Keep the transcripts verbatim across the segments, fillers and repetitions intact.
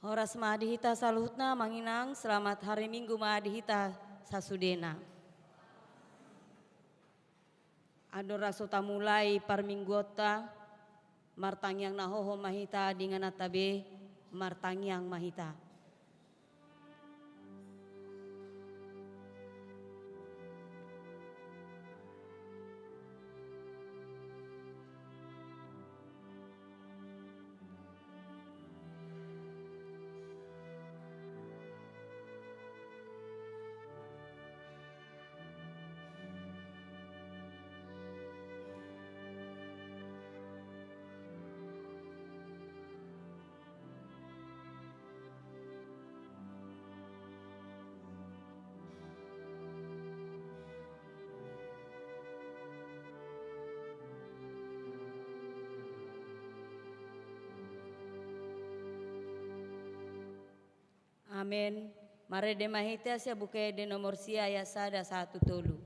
Horas ma di hita saluhutna, Amang Inang, selamat hari Minggu ma di hita sasudena. Andorang so tamulai parmingguonta, martangiang na hohom ma hita di ingananta be, martangiang ma hita. Amen. Marende ma hita sian Buku Ende nomor sia, ayat sada sahat tu tolu.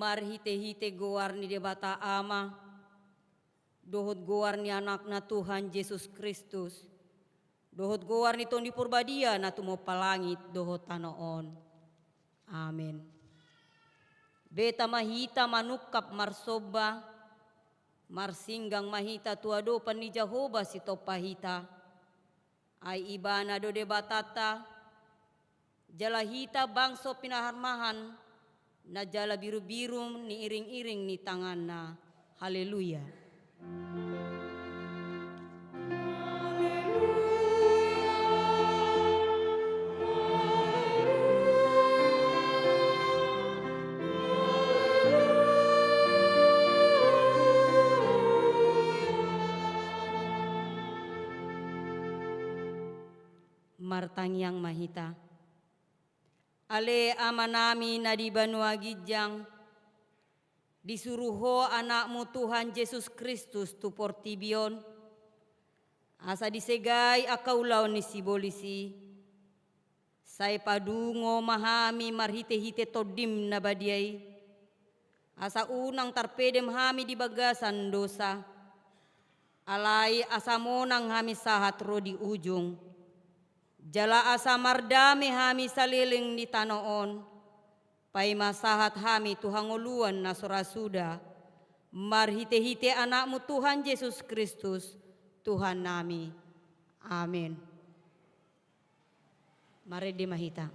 Marhitehite goar ni Debata Ama, dohot goar ni Anakna Tuhan Jesus Kristus, dohot goar ni Tondi Porbadia na tumompa langit dohot tano on. Amen. Beta ma hita manungkap marsomba, marsinggang ma hita tu adopan ni Jahowa Sitompa hita. Ai Ibana do Debatanta, jala hita bangso pinahan-mahan, na jala birubiru ni iring-iring ni tanganna. Haleluya. Martangiang ma hita. Ale Amanami na di banua ginjang, Disuru Ho Anakmu Tuhan Jesus Kristus tu portibi on, asa disegai angka ulaon ni sibolis i, sai padungo ma hami marhite-hite Tondim na badia i, asa unang tarpedem hami di bagasan dosa, alai asa monang hami sahat ro di ujung, jala asa mardame hami saleleng ni tano on, paima sahat hami tu hangoluan na so ra suda, marhite-hite Anakmu Tuhan Jesus Kristus, Tuhannami. Amen. Marende ma hita.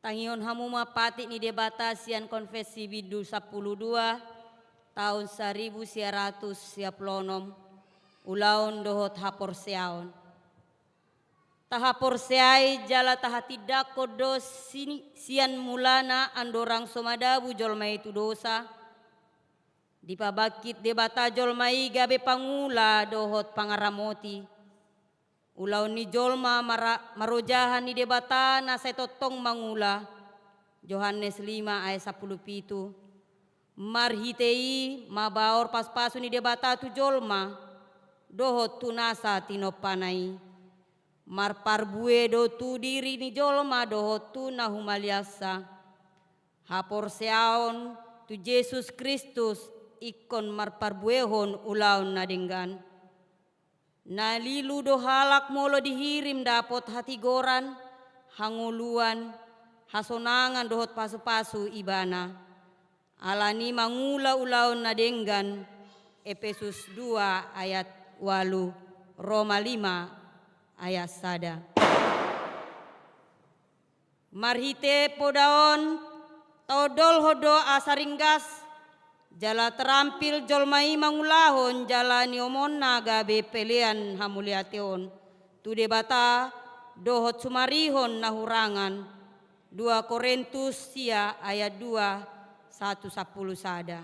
Tangihon hamu ma patik ni Debata sian Konfessi bindu sampulu dua, taon saribu sia ratus sia pulu onom, ulaon dohot haporseaon. Tahaporseai jala tahatindangkon do sini-, sian mulana andorang so madabu jolma i tu dosa, dipabangkit Debata jolma i gabe pangula dohot pangaramoti. Ulaon ni jolma mara-, marojahan ni Debata na sai tongtong mangula, Johannes lima ayat sampulu pitu. Marhite i mabaor pasupasu ni Debata tu jolma, dohot tu nasa tinompana i. Marparbue do tu diri ni jolma dohot tu na humaliasna. Haporseaon tu Jesus Kristus ingkon marparbuehon ulaon na denggan. Na lilu do halak molo dihirim dapot hatigoran, hangoluan, hasonangan dohot pasupasu ibana. Alani mangula ulaon na denggan, Epesus dua ayat ualu, Roma lima ayat sada. Marhite poda on, taondolhon do asa ringgas, jala tarampil jolma i mangulahon jala niomonna gabe pelean hamuliateon tu Debata dohot sumarihon na hurangan, dua Korintus sia ayat dua, satu sampulu sada.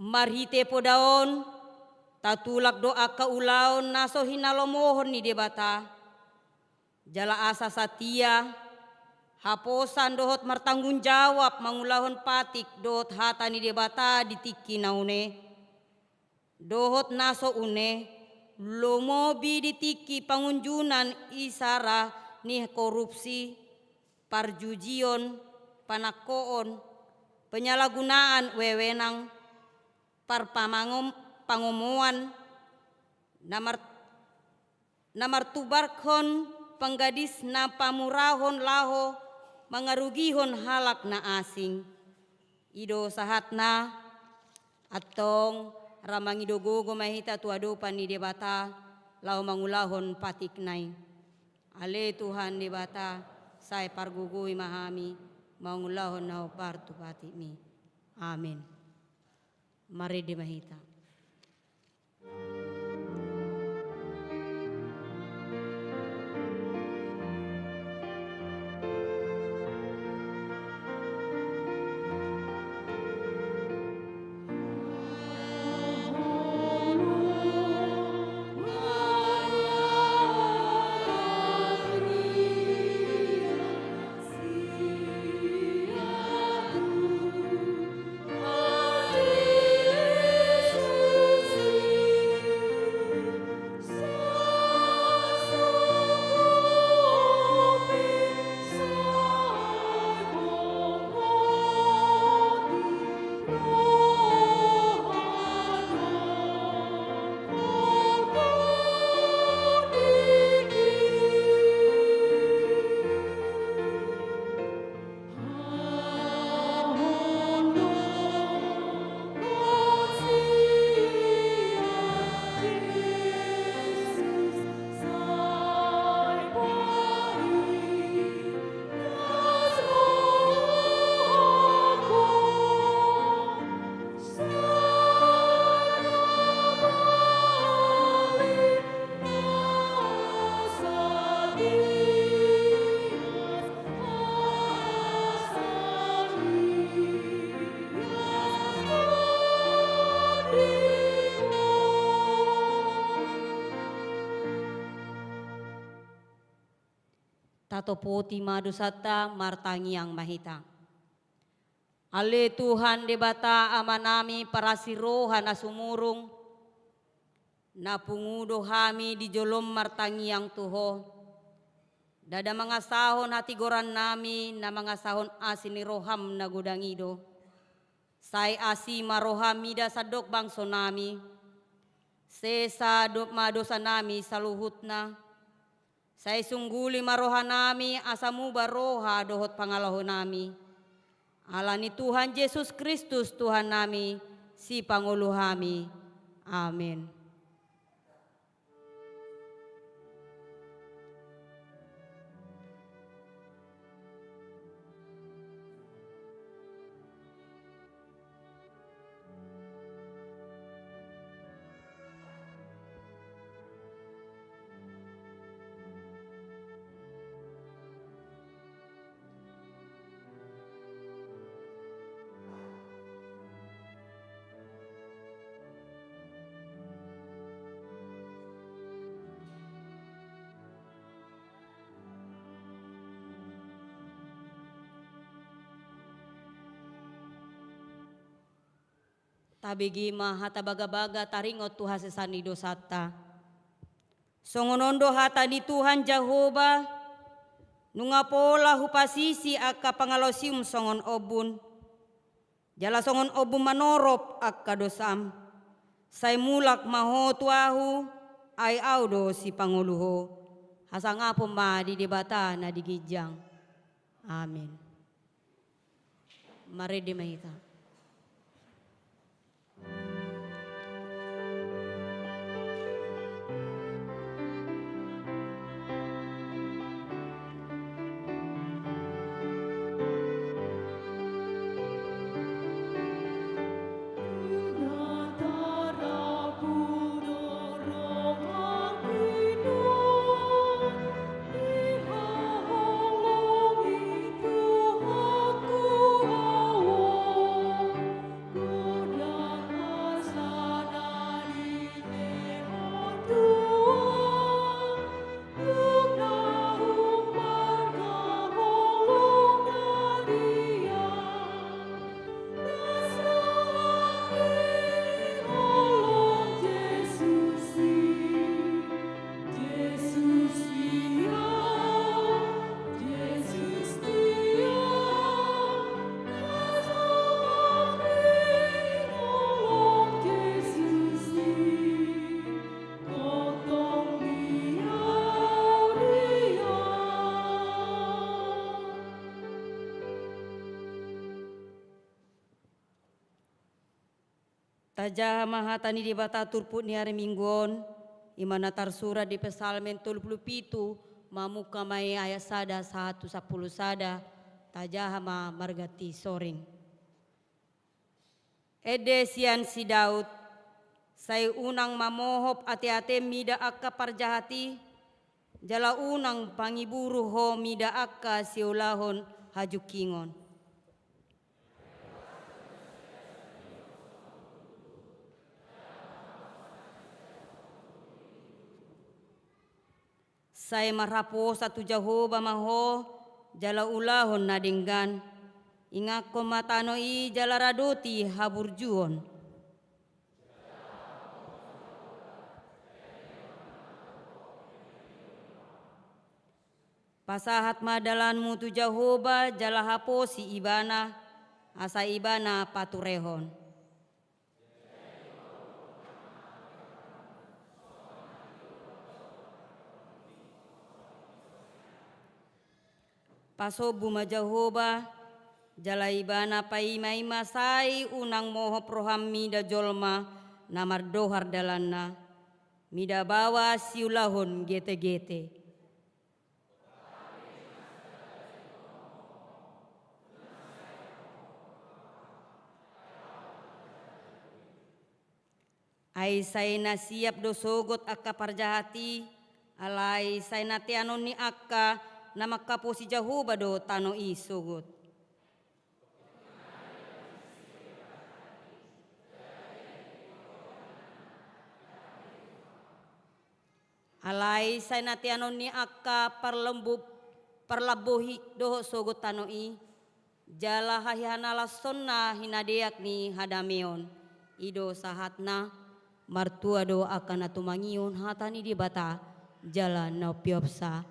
Marhite poda on, tatulak do angka ulaon na so hinalomohon ni Debata. Jala asa satia, haposan dohot martanggung jawab mangulahon patik dohot hata ni Debata di tingki na une. Dohot na so une, lomobi di tingki pangunjunan isara ni korupsi, parjujion, panangkoon, penyalahgunaan wewenang, parpamangom-, pangomoan, na mar-, na martubarhon panggadisna pamurahon laho mangarugihon halak na asing. I do sahatna, antong ra mangido gogo ma hita tu adopan ni Debata laho mangulahon patikna i. Ale Tuhan Debata, sai pargogoi ma hami mangulahon na hombar tu patikmi. Amen. Marende ma hita. Tatopoti ma dosanta, martangiang ma hita. Ale Tuhan Debata Amanami parasi roha na sumurung, na pungu do hami di jolom martangiang tu Ho. Ndada mangasahon hatigorannami na mangasahon asi ni roham na godang i do. Sai asi ma roham mida sandok bangsonami. Sesa do ma dosanami saluhutna. Sai sungguli ma rohanami asa muba roha dohot pangalahonami. Ala ni Tuhan Jesus Kristus Tuhannami, sipangolu hami. Amen. Tabege ma hata bagabaga taringot tu hasesaan ni dosanta. Songon on do hata ni Tuhan Jahowa, nunga pola hupasisi angka pangalaosium songon ombun, jala songon ombun manorop angka dosam. Sai mulak ma ho tu ahu, ai ahu do sipangolu ho. Hasangapon ma di Debata na di ginjang. Amen. Marende ma hita. Tajaha ma hata ni Debata turpuk ni ari Minggu on, i ma na tarsurat di Psalmen tolu pulu pitu, mamungka ma i ayat sada sahat tu sampulu sada, tajaha ma marganti soring. Ende sian si Daud, sai unang mamohop ateatem mida angka parjahat i, jala unang pangiburu ho mida angka siulahon hajungkingon. Sai marhaposan tu Jahowa ma ho, jala ulahon na denggan. Ingathon ma tano i jala radoti haburjuon. Pasahat ma dalanmu tu Jahowa jala haposi Ibana, asa Ibana paturehon. Pasombu ma Jahowa, jala Ibana paimaima, sai unang mohop roham mida jolma na mardohar dalanna, mida baoa siulahon getegete. Ai sai na siap do sogot angka parjahat i, alai sai na teanon ni angka na manghaposi Jahowa do tano i sogot. Alai sai na teanon ni angka parlombu-, parlambohi dohot sogot tano i, jala hahianalashonna hinadeak ni hadameon. I do sahatna. Martua do angka na tumangihon hata ni Debata jala na umpeopsa.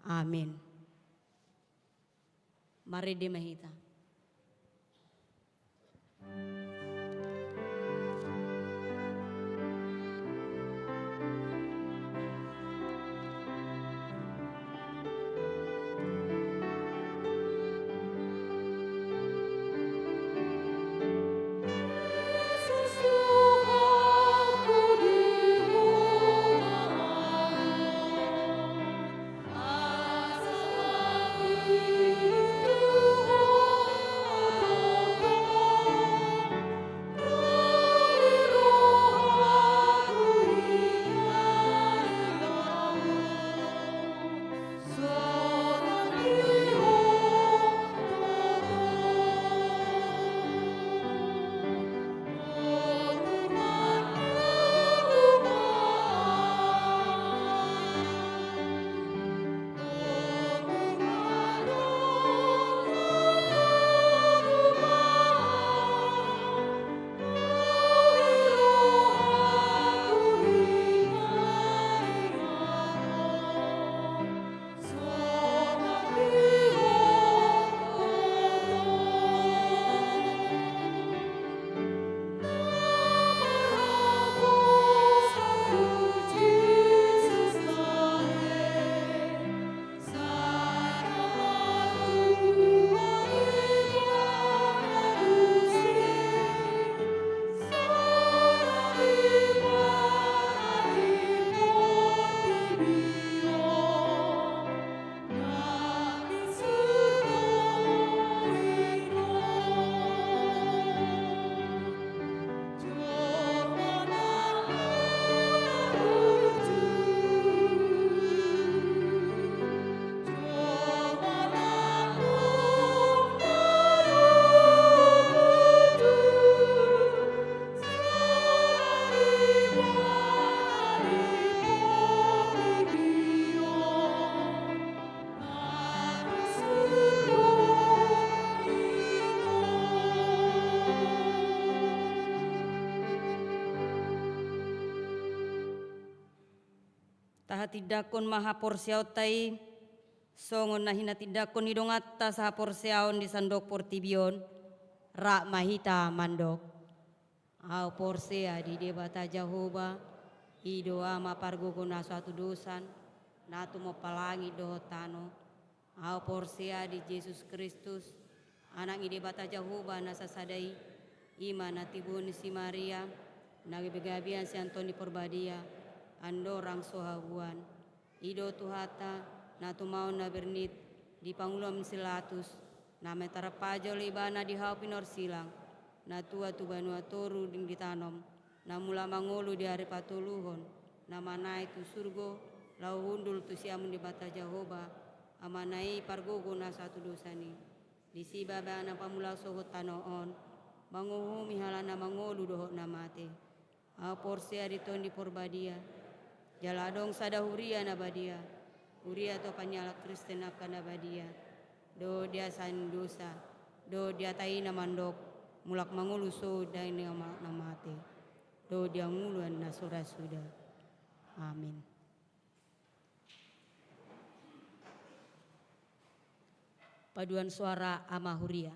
Amen. Marende ma hita. Tahatindangkon ma haporseaonta i, songon na hinatindangkon ni donganta sahaporseaon di sandok portibi on. Rap ma hita mandok. Ahu porsea di Debata Jahowa, i do Ama pargogo na so hatudosan, na tumompa langit dohot tano. Ahu porsea di Jesus Kristus, Anak ni Debata Jahowa na sasada i, i ma na tibohon ni si Maria, na gabegabean sian Tondi Porbadia, andorang so habuan. I do Tuhanta, na tumaon na bernit, dipangula ni si Pilatus, na tarpajal Ibana di hau pinorsilang, na tua tu banua toru dung ditanom, na mulak mangolu di ari patoluhon, na manaek tu surgo, laho hundul tu siamun Debata Jahowa, Amana i pargogo na so hatudosan i. Disi Ibana pamulak sogot tano on, manguhumi halak na mangolu dohot na mate. Ahu porsea di Tondi Porbadia, jala adong sada huria na badia, huria tu panyalang Kristen angka na badia, dohot di hasesaan dosa, dohot di hata i na mandok, mulak mangolu sogot di na ma-, na mate, dohot di hangoluan na so ra suda. Amin. Paduan suara Ama Huria.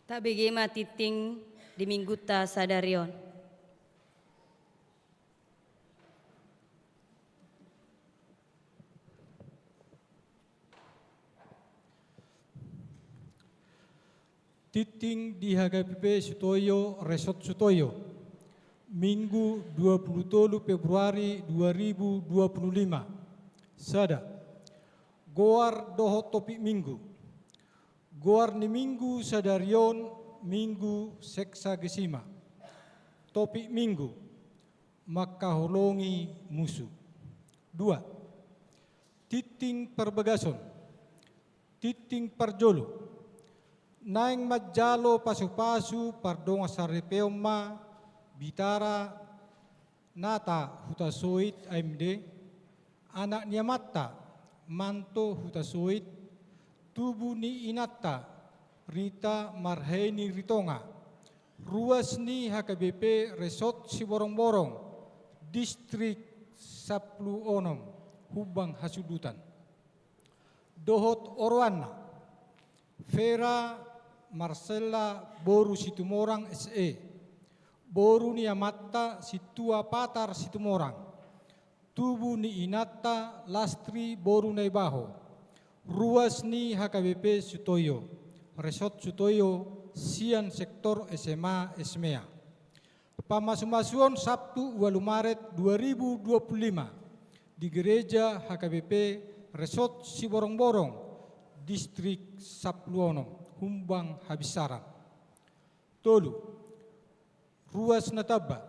Tabege ma tingting di minggunta sadari on. Tingting di H K B P Sutoyo, Resort Sutoyo, Minggu dua puluh tolu Februari dua ribu dua puluh lima. Sada. Goar dohot topik minggu. Goar ni minggu sadari on Minggu Sexagesima. Topik minggu: mangkaholongi musu. Dua. Tingting parbagason. Tingting parjolo. Naeng manjalo pasupasu pardongan saripeon ma Bitara Nata Hutasoit, A M D, anak ni amanta Manto Hutasoit, tubu ni inanta Rita Marheni Ritonga, ruas ni H K B P Resort Siborongborong, Distrik Sampulu Onom, Humbang Hasundutan. Dohot oroanna: Vera Marcella boru Situmorang, S E, boru ni amanta Sintua Patar Situmorang, tubu ni inanta Lastri boru Naibaho, ruas ni H K B P Sutoyo, Resort Sutoyo, sian sektor S M A S M E A. Pamasumasuon Sabtu ualu Maret dua ribu dua puluh lima di Gereja H K B P Resort Siborongborong, Distrik Sampulu Onom, Humbang Habinsaran. Tolu. Ruas na tamba.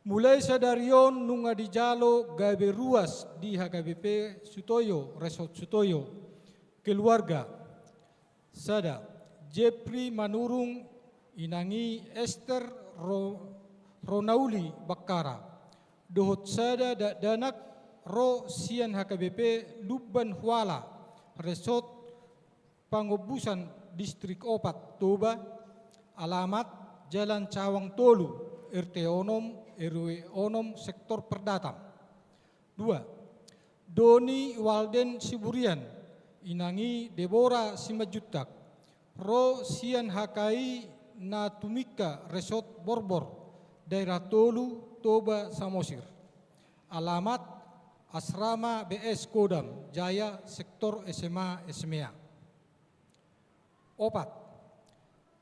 Mulai sadari on nunga dijalo gabe ruas di H K B P Sutoyo, Resort Sutoyo, keluarga. Sada. Jepri Manurung, inang i Ester Ro-, Ronauli Bakkara, dohot sada dakdanak ro sian H K B P Lumban Huala, Resort Pangombusan, Distrik Opat, Toba. Alamat: Jalan Cawang Tolu, R T onom, R W onom, Sektor Perdatam. Dua. Doni Walden Siburian, inang i Debora Simanjuntak, ro sian H K I na Tumingka, Resort Borbor, Daerah Tolu, Toba Samosir. Alamat: Asrama B S Kodam Jaya, Sektor S M A S M E A. Opat.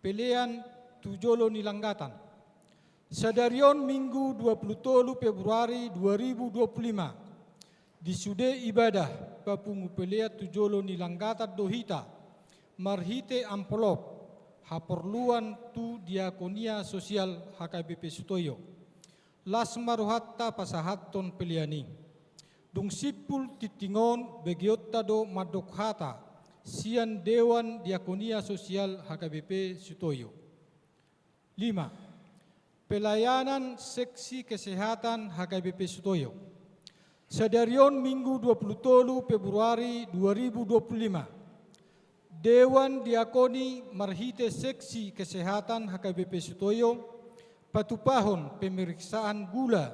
Pelean tu jolo ni langgatan. Sadari on Minggu dua puluh tolu Februari dua ribu dua puluh lima, di sude ibadah papungu pelean tu jolo ni langgatan do hita marhite amplop haporluan tu diakonia sosial H K B P Sutoyo. Las ma rohanta pasahathon pelean i. Dung simpul tingting on, begeonta do mandok hata sian Dewan Diakonia Sosial H K B P Sutoyo. Lima. Pelayanan Seksi Kesehatan H K B P Sutoyo. Sadari on Minggu dua puluh tolu Februari dua ribu dua puluh lima, Dewan Diakoni marhite Seksi Kesehatan H K B P Sutoyo patupahon pemeriksaan gula,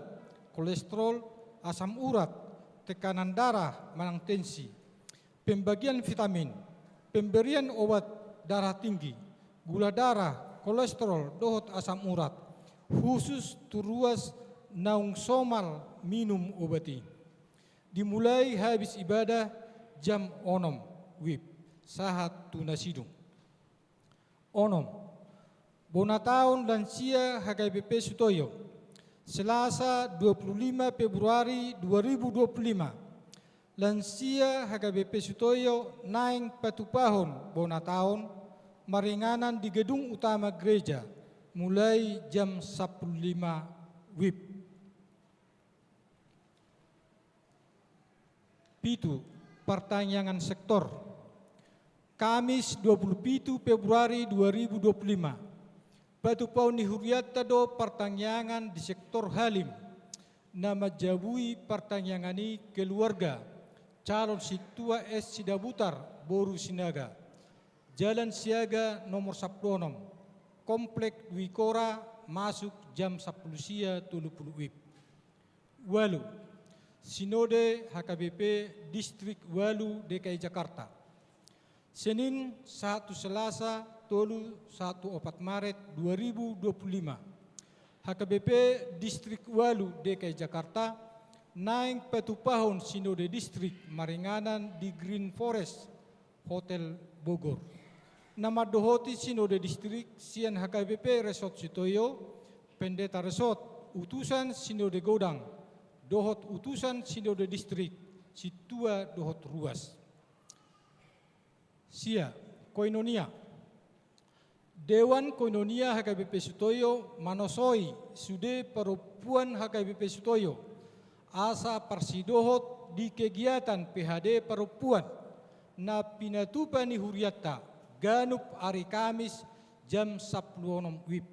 kolesterol, asam urat, tekanan darah manang tensi, pembagian vitamin, pemberian obat darah tinggi, gula darah, kolesterol dohot asam urat, khusus tu ruas naung somal minum obat i. Dimulai habis ibadah jam onom WIB sahat tu na sidung. Onom. Bona taon lansia H K B P Sutoyo. Selasa dua puluh lima Februari dua ribu dua puluh lima, lansia H K B P Sutoyo naeng patupahon bona taon maringanan di gedung utama gereja mulai jam sampulu lima WIB. Pitu. Partangiangan sektor. Kamis dua puluh pitu Februari dua ribu dua puluh lima, patupahon ni hurianta do partangiangan di sektor Halim, na manjabui partangiangan i keluarga calon sintua S Sidabutar boru Sinaga, Jalan Siaga nomor sampulu onom, Komplek Dwi Kora, masuk jam sampulu sia tolu pulu WIB. Ualu. Sinode H K B P Distrik Ualu D K I Jakarta. Senin sahat tu Selasa tolu sahat tu opat Maret dua ribu dua puluh lima. H K B P Distrik Ualu D K I Jakarta naeng patupahon Sinode Distrik maringanan di Green Forest Hotel Bogor. Na mandohoti Sinode Distrik sian H K B P Resort Sitoio, Pendeta Resort, utusan Sinode Godang, dohot utusan Sinode Distrik, sintua dohot ruas. Sia, koinonia. Dewan Koinonia H K B P Sitoio manosoi sude parompuan H K B P Sitoio asa parsidohot di kegiatan P H D parompuan na pinatupa ni hurianta ganup ari Kamis jam sampulu onom WIB.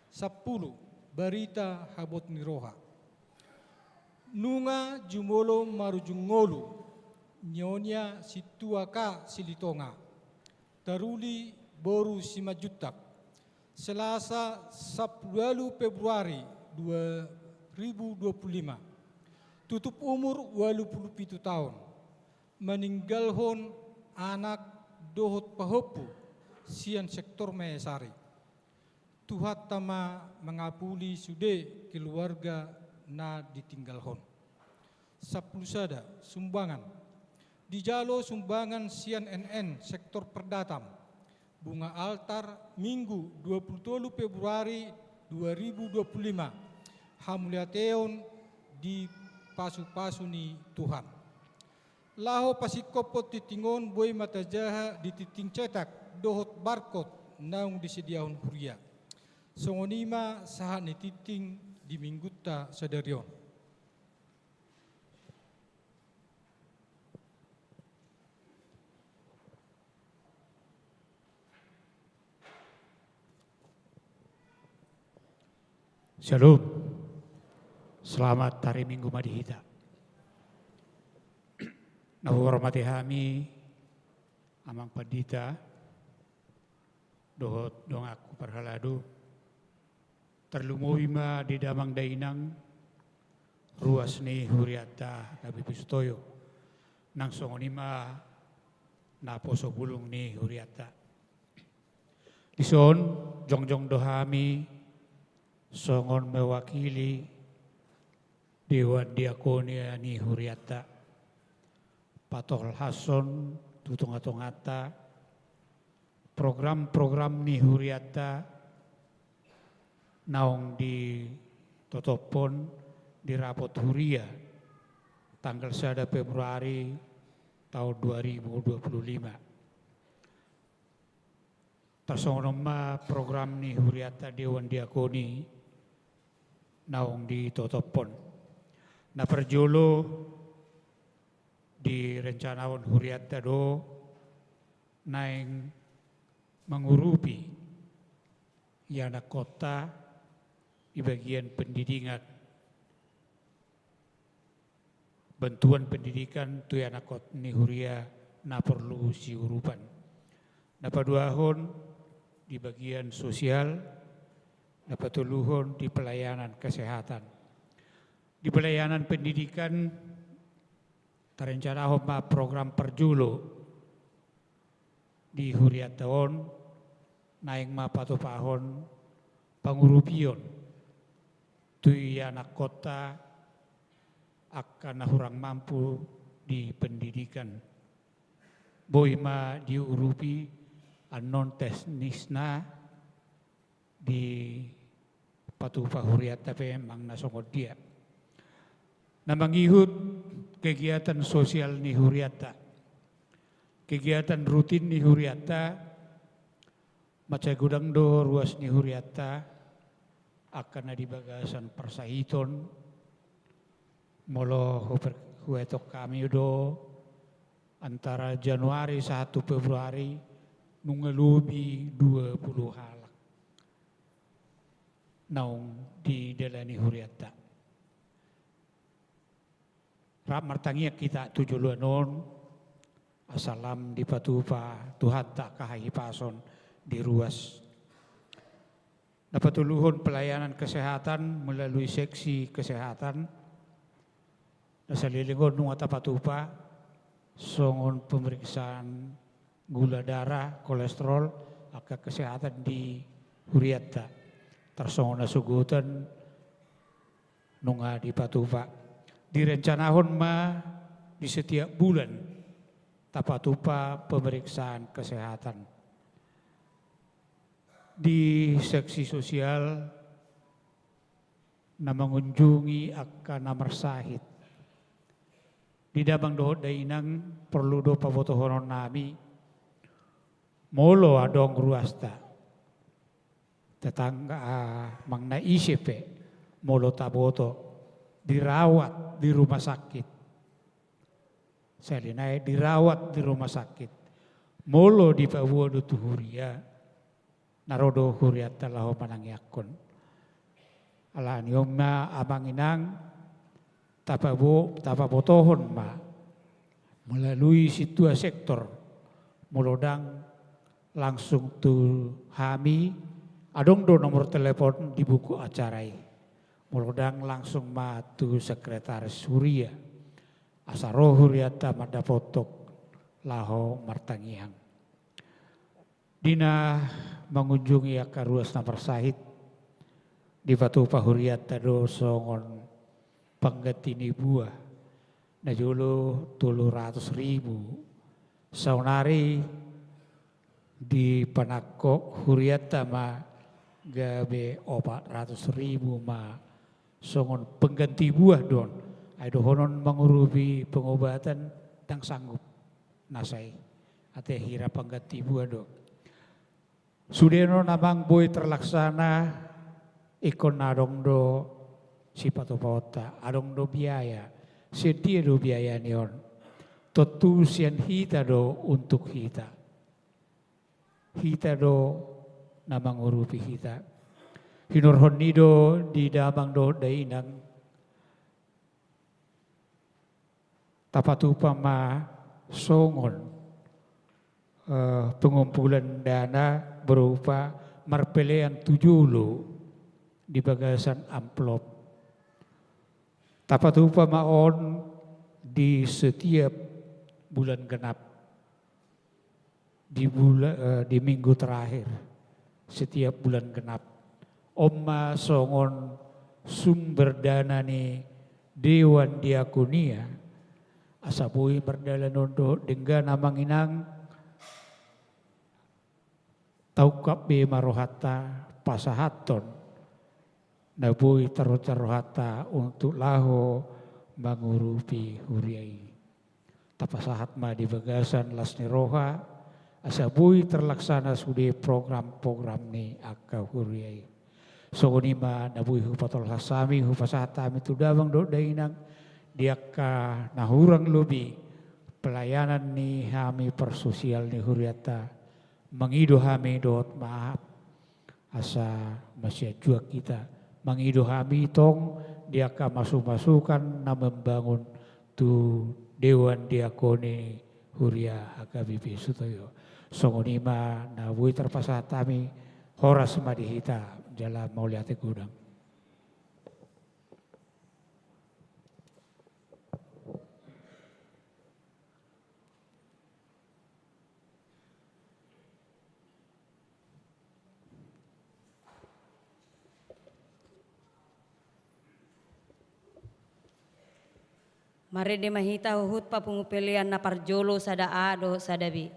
Sampulu, barita habot ni roha. Nunga jumolo marujung ngolu, nionia sintua K Silitonga, taruli boru Simanjuntak, Selasa sampulu ualu Februari dua ribu dua puluh lima, tutup umur ualu pulu pitu taon, maninggalhon anak dohot pahompu sian sektor Maiasari. Tuhanta ma mangapuli sude keluarga na ditinggalhon. Sampulu sada, sumbangan. Dijalo sumbangan sian N N sektor Perdatam. Bunga altar, Minggu dua pulu tolu Februari dua ribu dua pulu lima. Hamuliateon di pasu-pasu ni Tuhan. Laho pasingkophon tingting on boi ma tajaha di tingting cetak dohot barkot naung disediahon huria. Songon i ma sahat ni tingting di Minggunta sadari on. Shalom. Selamat hari Minggu ma di hita. Na huhormati hami Amang Pandita dohot donganku parhalado, tarlumobi ma di damang dainang ruas ni hurianta H K B P Sitoio, nang songon i ma naposo bulung ni hurianta. Dison jongjong do hami songon mewakili Dewan Diakonia ni hurianta, patolhashon tu tonga-tonganta program-program ni hurianta naung ditotophon di rapot huria tanggal sada Februari taon dua ribu dua puluh lima. Tarsongon on ma program ni hurianta Dewan Diakoni naung ditotophon. Na parjolo direncanahon hurianta do naeng mangurupi ianakkonta di bagian pendidikan, bantuan pendidikan tu ianakkon ni huria na porlu siurupan. Na paduahon di bagian sosial, na patoluhon di pelayanan kesehatan. Di pelayanan pendidikan tarencanahon ma program parjolo di hurianta on, naeng ma patupahon pangurupion tu ianakkonta angka na hurang mampu di pendidikan. Boi ma diurupi annon teknisna dipatupa hurianta pe manang na songon dia. Na mangihut kegiatan sosial ni hurianta, kegiatan rutin ni hurianta, mansai godang do ruas ni hurianta angka na di bagasan parsahiton. Molo huper-, huetong hami do antara Januari sahat tu Februari nunga lobi dua puluh halak naung didalani hurianta. Rap martangiang hita tu joloan on asa lam dipatupa Tuhanta angka hahipason di ruas. Na patoluhon pelayanan kesehatan melalui seksi kesehatan. Na saleleng on nunga tapatupa songon pemeriksaan gula darah, kolesterol, angka kesehatan di hurianta. Tarsongon na sogot on nunga dipatupa. Direncanahon ma di setiap bulan tapatupa pemeriksaan kesehatan. Di seksi sosial na mengunjungi angka na marsahit. Di damang dohot dainang, porlu do pabotohonon nami, molo adong ruasta, tetangga, ah, manang na ise pe, molo taboto dirawat di rumah sakit. Sahali nai dirawat di rumah sakit. Molo dipaboa do tu huria, na ro do hurianta laho manangiangkon. Alani on ma amang inang, tapabo-, tapabotohon ma melalui sintua sektor, molo ndang langsung tu hami, adong do nomor telepon di buku acara i. Molo ndang langsung ma tu sekretaris huria. Asa ro hurianta mandapothon laho martangiang. Di na mengunjungi angka ruas na marsahit, dipatupa hurianta do songon pangganti ni buah, na jolo tolu ratus ribu. Saonari dipanangkok hurianta ma gabe opat ratus ribu ma songon pengganti buah do on. Ai dohonon mangurupi pengobatan ndang sanggup nasa i. Ate hira pengganti buah do. Sude on amang boi terlaksana, ingkon adong do sipatupaonta, adong do biaya. Sian dia do biaya ni on? Tontu sian hita do untuk hita. Hita do na mangurupi hita. Hinorhon ni do di damang dohot dainang, tapatupa ma songon, eh, pengumpulan dana berupa marpelean tu jolo di bagasan amplop. Tapatupa ma on di setiap bulan genap. Di bula-, eh, di minggu terakhir setiap bulan genap. On ma songon sumber dana ni Dewan Diakonia, asa boi mardalan on dohot denggan amang inang, taungkap be ma rohanta pasahathon na boi tarojar rohanta untuk laho mangurupi huria i. Tapasahat ma di bagasan las ni roha, asa boi terlaksana sude program-program ni angka huria i. Songon i ma na boi hupatolhas hami, hupasahat hami tu damang dohot dainang, di angka na hurang lobi pelayanan ni hami parsosial ni hurianta, mangido hami dohot maaf, asa masianjuan hita. Mangido hami tong di angka masu-masukan na membangun tu Dewan Diakoni Huria H K B P Sutoyo. Songon i ma na boi tarpasahat hami, horas ma di hita jala mauliate godang. Marende ma hita huhut papungu pelean na parjolo sada A dohot sada B.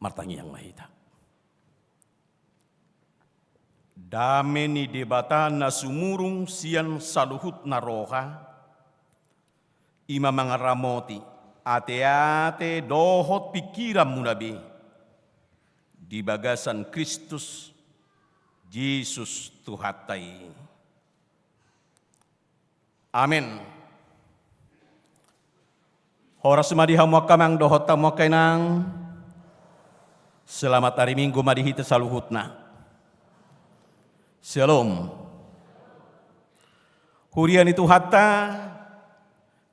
Martangiang ma hita. Dame ni Debata na sumurung sian saluhutna roha, i ma mangaramoti ateate dohot pingkiranmuna be di bagasan Kristus Jesus Tuhanta i. Amen. Horas ma di hamu angka amang dohot hamu angka inang. Selamat ari Minggu ma di hita saluhutna. Syalom. Huria ni Tuhanta,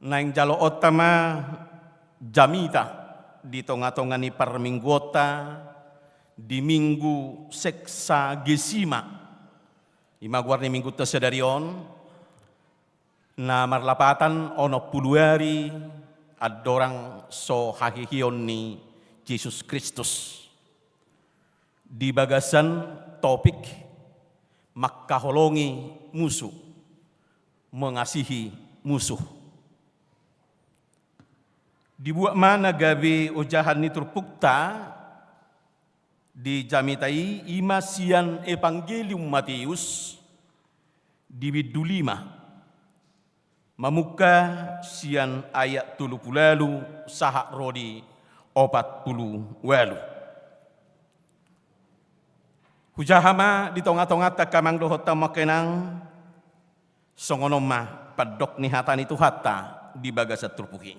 naeng jaloonta ma jamita di tongatonga ni parmingguonta di Minggu Sexagesima. I ma goar ni Minggunta sadari on, na marlapatan onom pulu ari andorang so haheheon ni Jesus Kristus. Di bagasan topik mangkaholongi musu, mengasihi musuh. Dibuat ma na gabe ojahan ni turpukta di jamita i, i ma sian Evangelium Mateus di bindu lima, mamungka sian ayat tolu pulu ualu sahat ro di opat pulu ualu. Hujaha ma di tongatonganta angka amang dohot hamu angka inang, songon on ma pandok ni hata ni Tuhanta di bagasan turpuk i.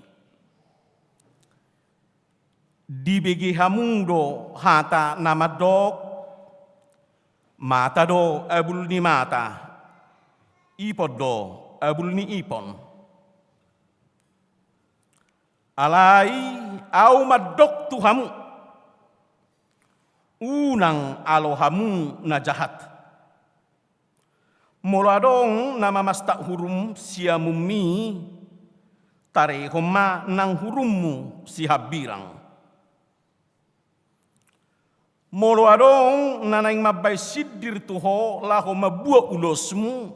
Dibege hamu do hata na mandok, mata do abul ni mata, ipon do abul ni ipon. Alai ahu mandok tu hamu, unang alo hamu na jahat. Molo adong na mamasta hurum siamunmi, tarehon ma nang hurummu sihambirang. Molo adong na naeng mambahen sindir tu ho laho mambuat ulosmu,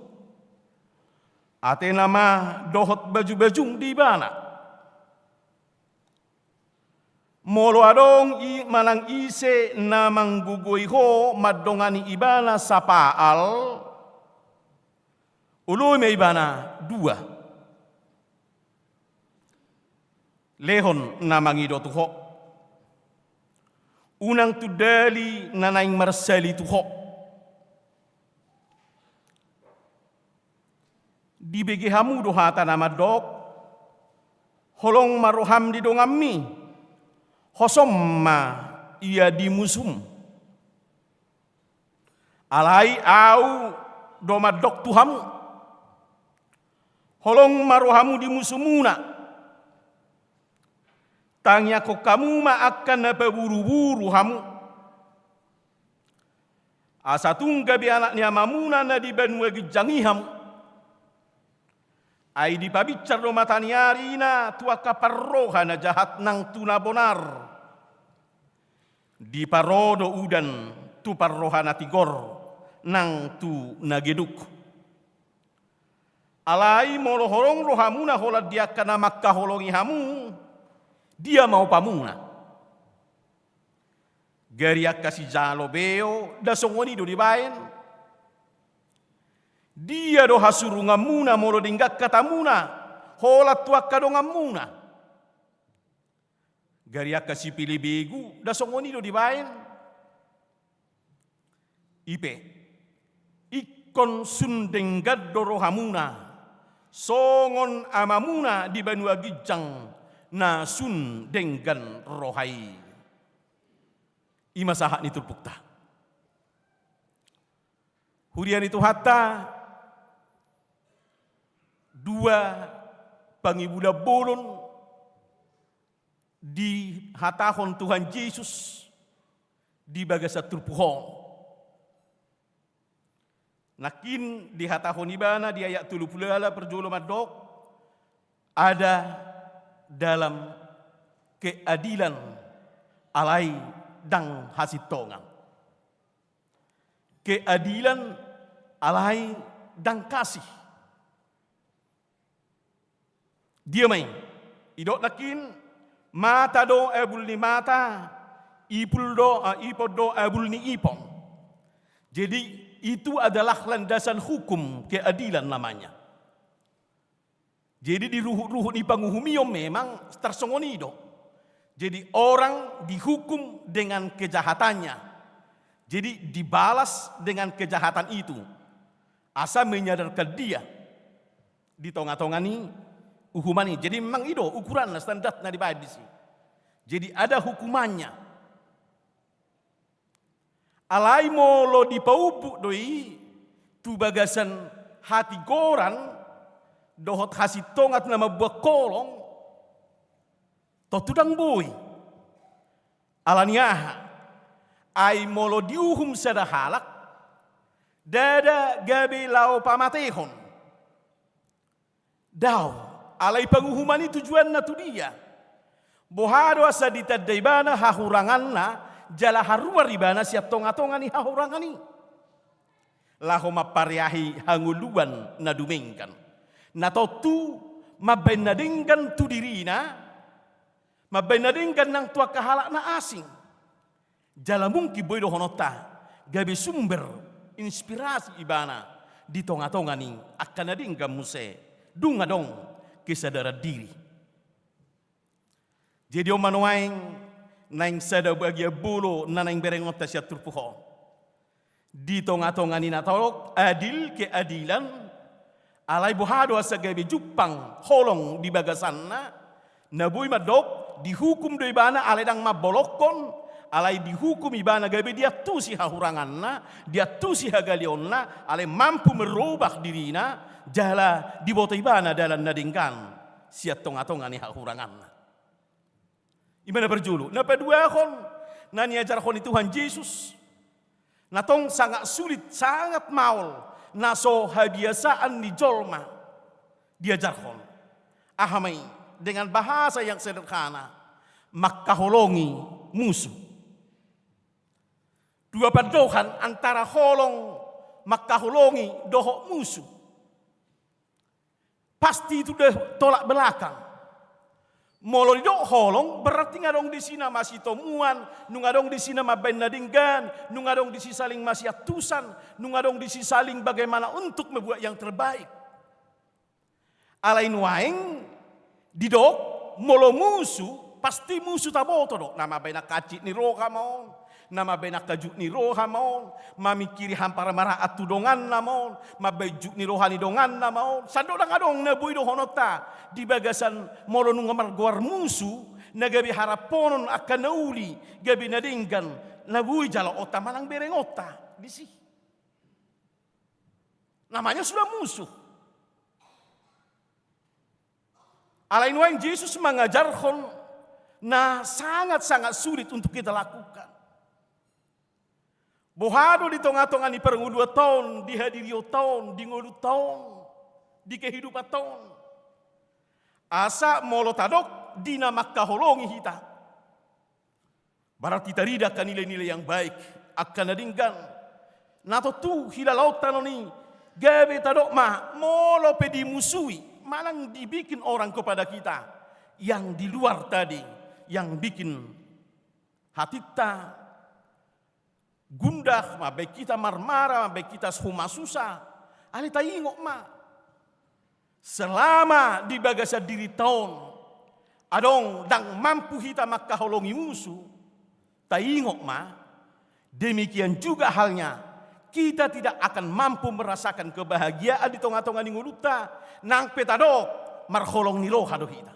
atena ma dohot bajubajum di ibana. Molo adong i manang ise na manggogoi ho mandongani ibana sapaal, oloi ma ibana dua. Lehon na mangido tu ho. Unang tundali na naeng marsali tu ho. Dibege hamu do hata na mandok, holong ma roham di donganmi, hosom ma ia di musum. Alai ahu do mandok tu hamu, holong ma rohamu di musumuna. Tangiangkon hamu ma angka na paburuburu hamu. Asa tung gabe anak ni Amamuna na di banua ginjang i hamu. Ai dipabinsar do mataniari na tu angka parroha na jahat nang tu na bonar. Diparo do udan tu parroha na tigor nang tu na geduk. Alai molo holong rohamuna holan di angka na mangkaholongi hamu, dia ma opamuna? Gari angka sijalo beo, nda songon i do dibaen. Dia do hasurunganmuna molo denggan hatamuna holan tu angka donganmuna? Gari angka sipili begu, nda songon i do dibaen. I pe, ingkon sun denggan do rohamuna, songon Amamuna di banua ginjang na sun denggan roha i. I ma sahat ni turpukta. Huria ni Tuhanta, dua pangibulan bolon dihatahon Tuhan Jesus di bagasan turpuk on. Nangkin dihatahon ibana di ayat tolu pulu ala parjolo mandok, ada dalam keadilan alai ndang hasintongan. Keadilan alai ndang kasih. Dia ma i? Didok nangkin, mata do abul ni mata, Ipul do, ah, ipon do abul ni ipon. Jadi, itu adalah landasan hukum keadilan namanya. Jadi, di ruhut-ruhut ni panguhumion memang tarsongon i do. Jadi, orang dihukum dengan kejahatannya. Jadi, dibalas dengan kejahatan itu. Asa menyadarkan dia di tonga-tonga ni uhuman i. Jadi, memang i do ukuranna, standarna dibaen disi. Jadi, ada hukumannya. Alai molo dipaumbuk do i tu bagasan hatigoran dohot hasintongan na mambuat holong, tontu ndang boi. Ala ni aha? Ai molo diuhum sada halak, ndada gabe laho pamatehon. Dao, alai panguhuman i tujuanna tu dia. Boha do asa ditanda ibana hahuranganna, jala haruar ibana sian tonga-tonga ni hahurangan i. Laho mampareahi hangoluan na dumenggan. Na tontu mambaen na denggan tu dirina, mambaen na denggan nang tu angka halak na asing. Jala mungkin boi dohononta, gabe sumber inspirasi ibana di tonga-tonga ni angka na denggan muse, dung adong kesadaran diri. Jadi on ma nuaeng naeng sada bagian molo na naeng berengonta sian turpuk on. Di tonga-tonga ni na tadok adil keadilan, alai boha do asa gabe jumpang holong di bagasanna, na boi mandok dihukum do ibana alai ndang mambolongkon, alai dihukum ibana gabe diantusi hahuranganna, diantusi hagaleonna, alai mampu merubah dirina, jala diboto ibana dalan na denggan sian tonga-tonga ni hahuranganna. I ma na parjolo. Na paduahon na niajarhon ni Tuhan Jesus, na tong sangat sulit, sangat maol, na so habiasaan ni jolma diajarhon. Aha ma i? Dengan bahasa yang sederhana, mangkaholongi musu. Dua pandohan antara holong mangkaholongi dohot musu. Pasti itu do tolak belakang. Molo didok holong, berarti nunga adong disi na masitomuan, nunga adong disi na mambaen na denggan, nunga adong disi saling masiantusan, nunga adong disi saling bagaimana untuk membuat yang terbaik. Alai nuaeng didok, molo musu, pasti musu taboto do, na mambaen angka hansit ni roha ma on, na mambaen angka jut ni roha ma on, mamingkiri hampara maraat tu donganna ma on, mambaen jut ni roha ni donganna ma on. Sandok ndang adong na boi dohononta di bagasan molo nunga margoar musu, na gabe haraphonon angka na uli, gabe na denggan, na boi jaloonta manang berengonta disi. Namanya sudah musuh. Alai nuaeng Jesus mangajarhon na sangat-sangat sulit untuk kita lakukan. Boha do di tonga-tonga ni parngoluanta on, di hadirionta on, di ngolunta on, di kehidupanta on. Asa molo tadok di na mangkaholongi hita, berarti tarida angka nilai-nilai yang baik, angka na denggan. Na tontu hilalaonta on i, gabe tadok ma, molo pe dimusui, manang dibikin orang kepada kita, yang di luar tadi, yang bikin hatinta gundah, mambaen hita marmara, mambaen hita humasusa. Alai taingot ma, selama di bagasan dirinta on adong ndang mampu hita mangkaholongi musu, taingot ma, demikian juga halnya, kita tidak akan mampu merasakan kebahagiaan di tonga-tonga ni ngolunta, nang pe tadok marholong ni roha do hita.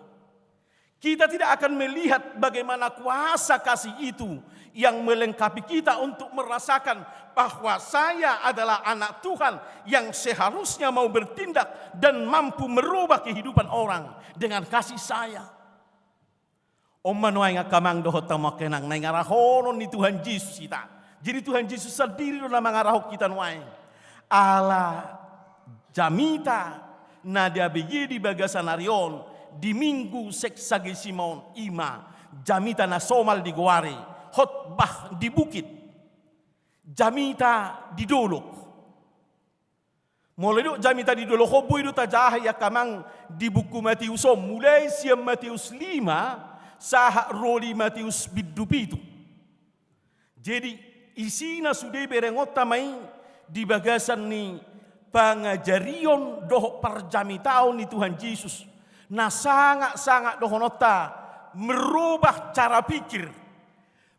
Kita tidak akan melihat bagaimana kuasa kasih itu yang melengkapi kita untuk merasakan bahwa saya adalah anak Tuhan yang seharusnya mau bertindak dan mampu merubah kehidupan orang dengan kasih saya. On ma nuaeng angka amang dohot hamu angka inang, naeng arahonon ni Tuhan Jesus hita. Jadi Tuhan Jesus sandiri do na mangarahon hita nuaeng. Ala jamita na diabege di bagasan ari on, di Minggu Sexagesima on, i ma jamita na somal digoari khotbah di bukit, jamita di dolok. Molo didok jamita di dolok on, boi do tajaha i angka amang di buku Mateus on, mulai sian Mateus lima sahat ro di Mateus bindu pitu. Jadi, isina sude berengonta ma i di bagasan ni pangajarion dohot parjamitaon ni Tuhan Jesus, na sangap-sangap dohononta merubah cara pikir,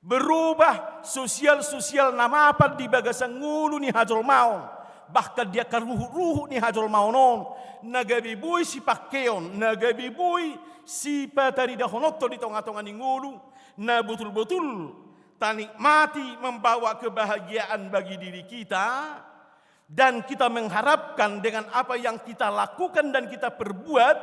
merubah sosial-sosial na mapan di bagasan ngolu ni hajolmaon, bahkan di angka ruhut-ruhut ni hajolmaon on, na gabe boi sipangkeon, na gabe boi sipataridahononta di tonga-tonga ni ngolu, na botul-botul tanikmati, membawa kebahagiaan bagi diri kita, dan kita mengharapkan dengan apa yang kita lakukan dan kita perbuat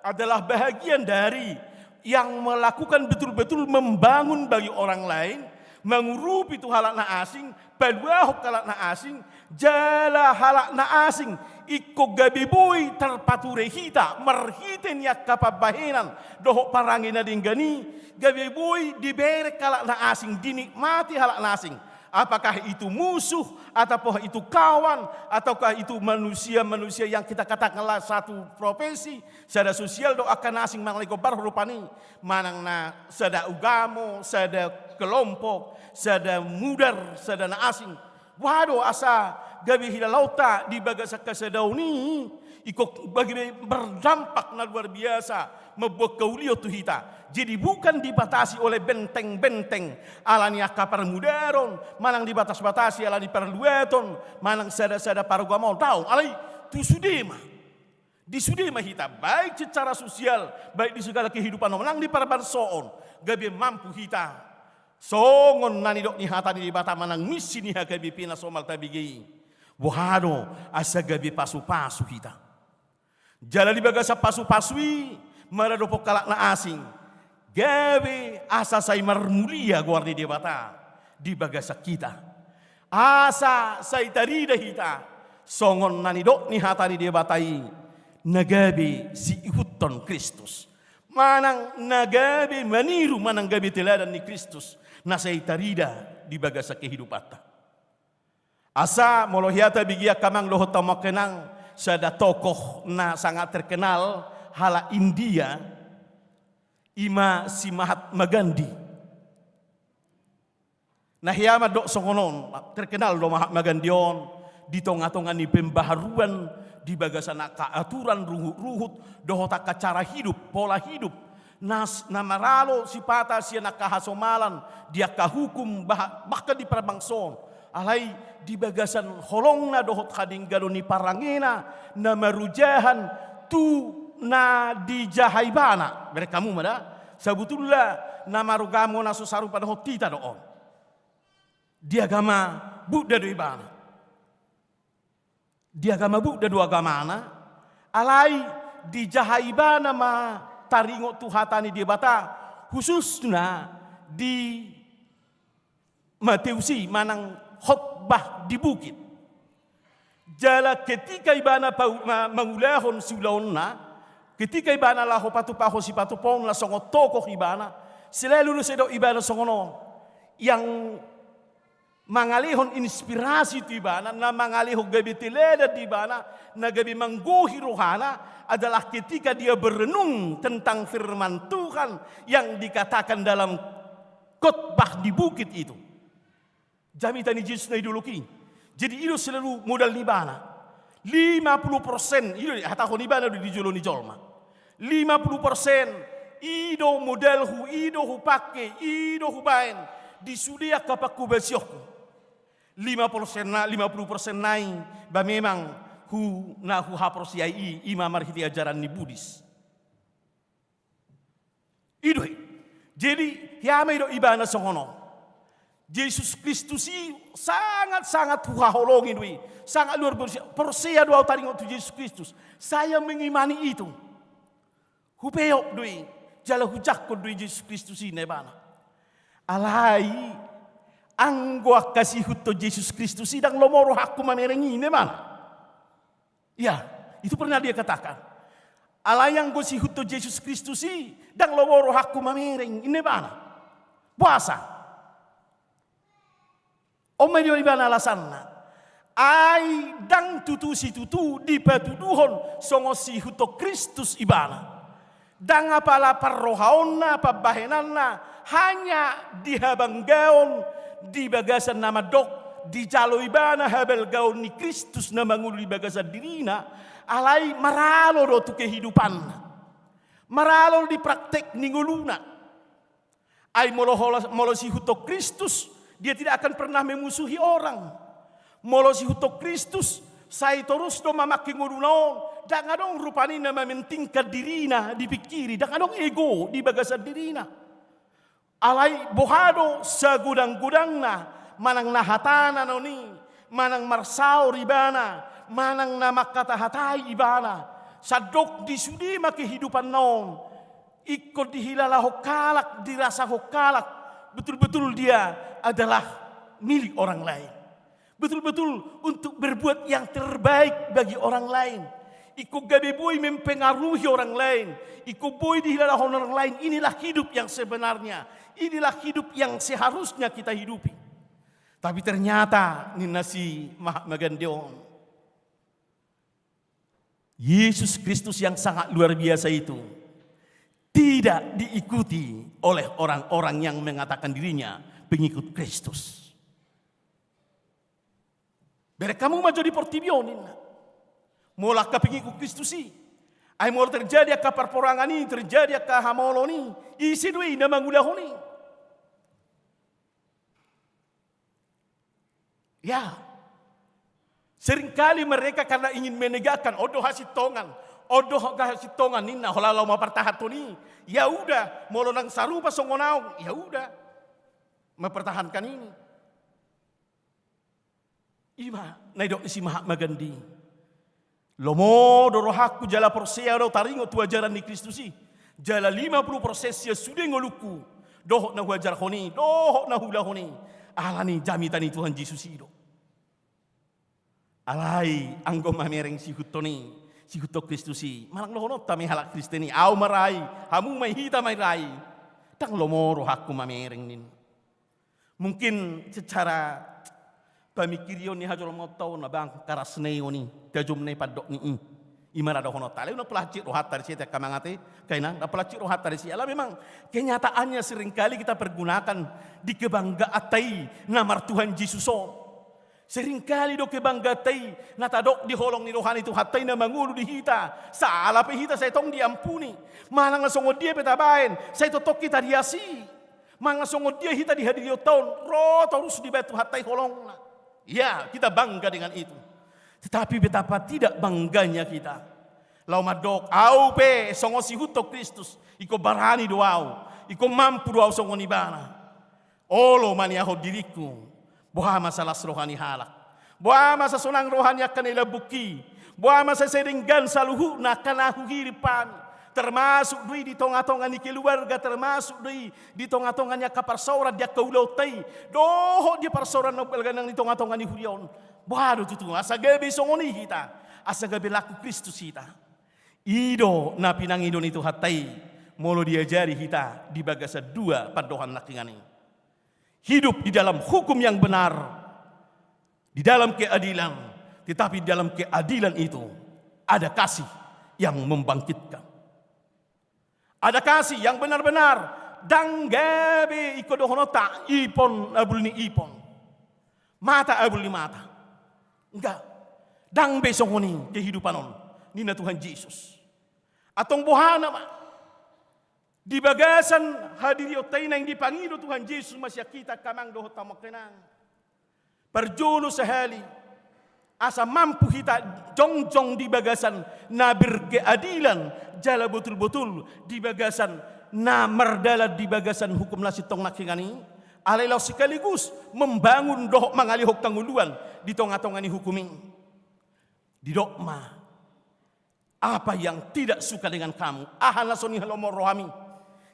adalah bahagian dari yang melakukan betul-betul membangun bagi orang lain, mangurupi tu halak na asing, paluahon halak na asing, jala halak na asing ingkon gabe boi tarpature hita marhite ni angka pambahenan dohot parange na denggan i, gabe boi dibereng halak na asing, dinikmati halak na asing. Apakah itu musuh, ataukah itu kawan, ataukah itu manusia-manusia yang kita katakanlah satu profesi, sada sosial do angka na asing manang na gombar rupani, manang na sada ugamo, sada kelompok, sada mudar, sada na asing. Boha do asa gabe hilalaonta di bagasan hasadaon i, ingkon gabe berdampak na luar biasa, mambuat haulion tu hita. Jadi bukan dibatasi oleh benteng-benteng, ala ni angka parmudaron, manang dibatas-batasi ala ni parluaton, manang sada-sada parugamaon. Daong, alai tu sude ma. Di sude ma hita, baik secara sosial, baik di segala kehidupan, manang di parbansoon, gabe mampu hita. Songon na nidok ni hata ni Debata manang misi ni H K B P na somal tabege i. Boha do asa gabe pasu-pasu hita. Jala di bagasan pasu-pasu i maradophon halak na asing, gabe asa sai marmulia goar ni Debata di bagasan hita. Asa sai tarida hita songon na nidok ni hata ni Debata i, na gabe siihuthon Kristus, manang na gabe maniru manang gabe teladan ni Kristus na sai tarida di bagasan kehidupanta. Asa molo hea tabege angka amang dohot hamu inang, sada tokoh na sangat terkenal halak India, i ma si Mahatma Gandhi. Na hea mandok songon on, terkenal do Mahatma Gandhi on di tonga-tonga ni pembaharuan di bagasan angka aturan ruhut-ruhut dohot angka cara hidup, pola hidup, na, na maralo sipata sian angka hasomalan di angka hukum, bah-, bahkan di parbangsoon. Alai di bagasan holongna dohot hadengganon ni parangena na marujahan tu na dijaha ibana. Bereng hamu ma da, sabotulna na marugamo na so sarupa dohot hita do on. Di agama Buddha do ibana. Di agama Buddha do agamana, alai dijaha ibana ma taringot tu hata ni Debata, khususna di Mateus i manang khotbah di bukit. Jala ketika ibana pau-, ma-, mangulahon siulaonna, ketika ibana laho patupahon sipatupaonna songon tokoh ibana, selalu do sai didok ibana songon on, yang mangalehon inspirasi tu ibana, na mangalehon gabe teladan di ibana, na gabe manggohi rohana adalah ketika dia berenung tentang firman Tuhan yang dikatakan dalam khotbah di bukit itu. Jamita ni Jesus na di dolok i. Jadi i do selalu modal ni ibana. Lima puluh persen, i do dihatahon ibana do di jolo ni jolma. Lima puluh persen, i do modalhu, i do hupangke, i do hubaen di sude angka pangkobasionhu. Lima persen na, lima puluh persen nai, ba memang hu, na huhaporseai i, i ma marhite ajaran ni Buddhis. I do i. Jadi, hea ma didok ibana songon on. Jesus Kristus i sangat-sangat huhaholongi do i. Sangat luar biasa. Porsea do au taringot tu Jesus Kristus. Saya mengimani itu. Hupeop do i. Jala hujangkon do i Jesus Kristus i, ninna ibana. Alai, anggo angka siihuthon Jesus Kristus i ndang lomo rohangku mamereng i, ninna ibana. Ya, itu pernah dia katakan. Alai anggo siihuthon Jesus Kristus i, ndang lomo rohangku mamereng, ninna ibana. Boasa? On ma didok ibana alasanna. Ai ndang tutu situtu dipatuduhon songon siihuthon Kristus ibana. Ndang apala parrohaonna, pambahenanna, hanya di habanggaon di bagasan na mandok, dijalo ibana habalgaon ni Kristus na mangolu di bagasan dirina, alai maralo do tu kehidupanna. Maralo di praktek ni ngoluna. Ai molo hola-, molo siihuthon Kristus, dia tidak akan pernah memusuhi orang. Molo siihuthon Kristus, sai torus do mamangke ngoluna on, ndang adong rupani na mementingkan dirina dipingkiri, ndang adong ego di bagasan dirina. Alai boha do sagodang-godangna, manang na hatana na on i, manang marsaor ibana, manang na mangkatahatai ibana, sandok di sude ma kehidupanna on, ingkon dihilalahon halak, dirasahon halak, betul-betul dia adalah milik orang lain. Betul-betul untuk berbuat yang terbaik bagi orang lain. Ingkon gabe boi mempengaruhi orang lain. Ingkon boi dihilalahon orang lain. Inilah hidup yang sebenarnya. Inilah hidup yang seharusnya kita hidupi. Tapi ternyata ninna si Mahatma Gandhi on, Yesus Kristus yang sangat luar biasa itu tidak diikuti oleh orang-orang yang mengatakan dirinya pengikut Kristus. Bereng hamu ma jo di portibi on, ninna. Molo angka pengikut Kristus i. Ai molo terjadi angka parporangan i, terjadi angka hamaolon i, ise do i na mangulahon i? Ya. Seringkali mereka karena ingin menegakkan, on do hasintongan, on do hasintongan ninna, holan laho mampartahanhon i. Ya udah, molo ndang sarupa songon ahu, ya udah. Mempertahankan ini. Ima na nidok ni si Mahatma Gandhi. Lomo do rohangku jala porsea do taringot tu ajaran ni Kristus i. Jala lima puluh persen sian sude ngolungku dohot na huajarhon i, dohot na huulahon i, alani jamita ni Tuhan Jesus i do. Alai anggo mamereng siihuthon i, siihuthon Kristus i, manang dohononta ma i halak Kristen i, ahu ma ra i, hamu ma i, hita ma i ra i. Ndang lomo rohangku mamereng, ninna. Mungkin secara pamingkirion ni hajolmaonta on, abang, karasneon i, tajomna i pandok ni i. Ima na dohononta, alai unang palansik rohanta disi, angka amang ate, angka inang, unang palansik rohanta disi. Ala memang kenyataannya seringkali kita pergunakan di kebanggaanta i na marTuhan Jesus on. Seringkali do kebanggaanta i na tadok di holong ni roha ni Tuhanta i na mangolu di hita. Sala pe hita sai tong diampuni. Manang na songon dia pe tabaen, sai tongtong hita diasi. Manang songon dia hita di hadirionta on, ro torus dibaen Tuhanta i holongna. Ya, kita bangga dengan itu. Tetapi betapa tidak bangganya kita laho mandok, ahu pe songon siihuthon Kristus, ingkon barani do ahu, ingkon mampu do ahu songon ibana. Olo maniahon diringku, boha ma sai las roha ni halak. Boha ma sai sonang roha ni angka na i lambungki. Boha ma sai denggan saluhutna angka na huhirim hami. Termasuk do i di tongatonga ni keluarga, termasuk do i di tongatonga ni angka parsaoran di angka ulaonta i. Dohot di parsaoran na umbalga nang di tongatonga ni huria on. Boha do tutu, asa gabe songon i hita. Asa gabe laku Kristus hita. I do na pinangido ni Tuhanta i, molo diajari hita di bagasan dua pandohan nangkiningan i. Hidup di dalam hukum yang benar, di dalam keadilan, tetapi di dalam keadilan itu ada kasih yang membangkitkan. Ada kasih yang benar-benar, ndang gabe ingkon dohononta ipon abul ni ipon, mata abul ni mata. Enggak. Ndang be songon i kehidupan on, ninna Tuhan Jesus. Antong boha nama di bagasan hadirionta i naeng dipangido Tuhan Jesus ma sian hita, angka amang dohot hamu angka inang. Parjolo sahali, asa mampu hita jongjong di bagasan na berkeadilan, jala botul-botul di bagasan na mardalan di bagasan hukum na sintong nangkiningan i, alai laos sekaligus membangun dohot mangalehon hangoluan di tongatonga ni hukum i. Didok ma, apa yang tidak suka dengan kamu? Aha na so nilomohon rohami?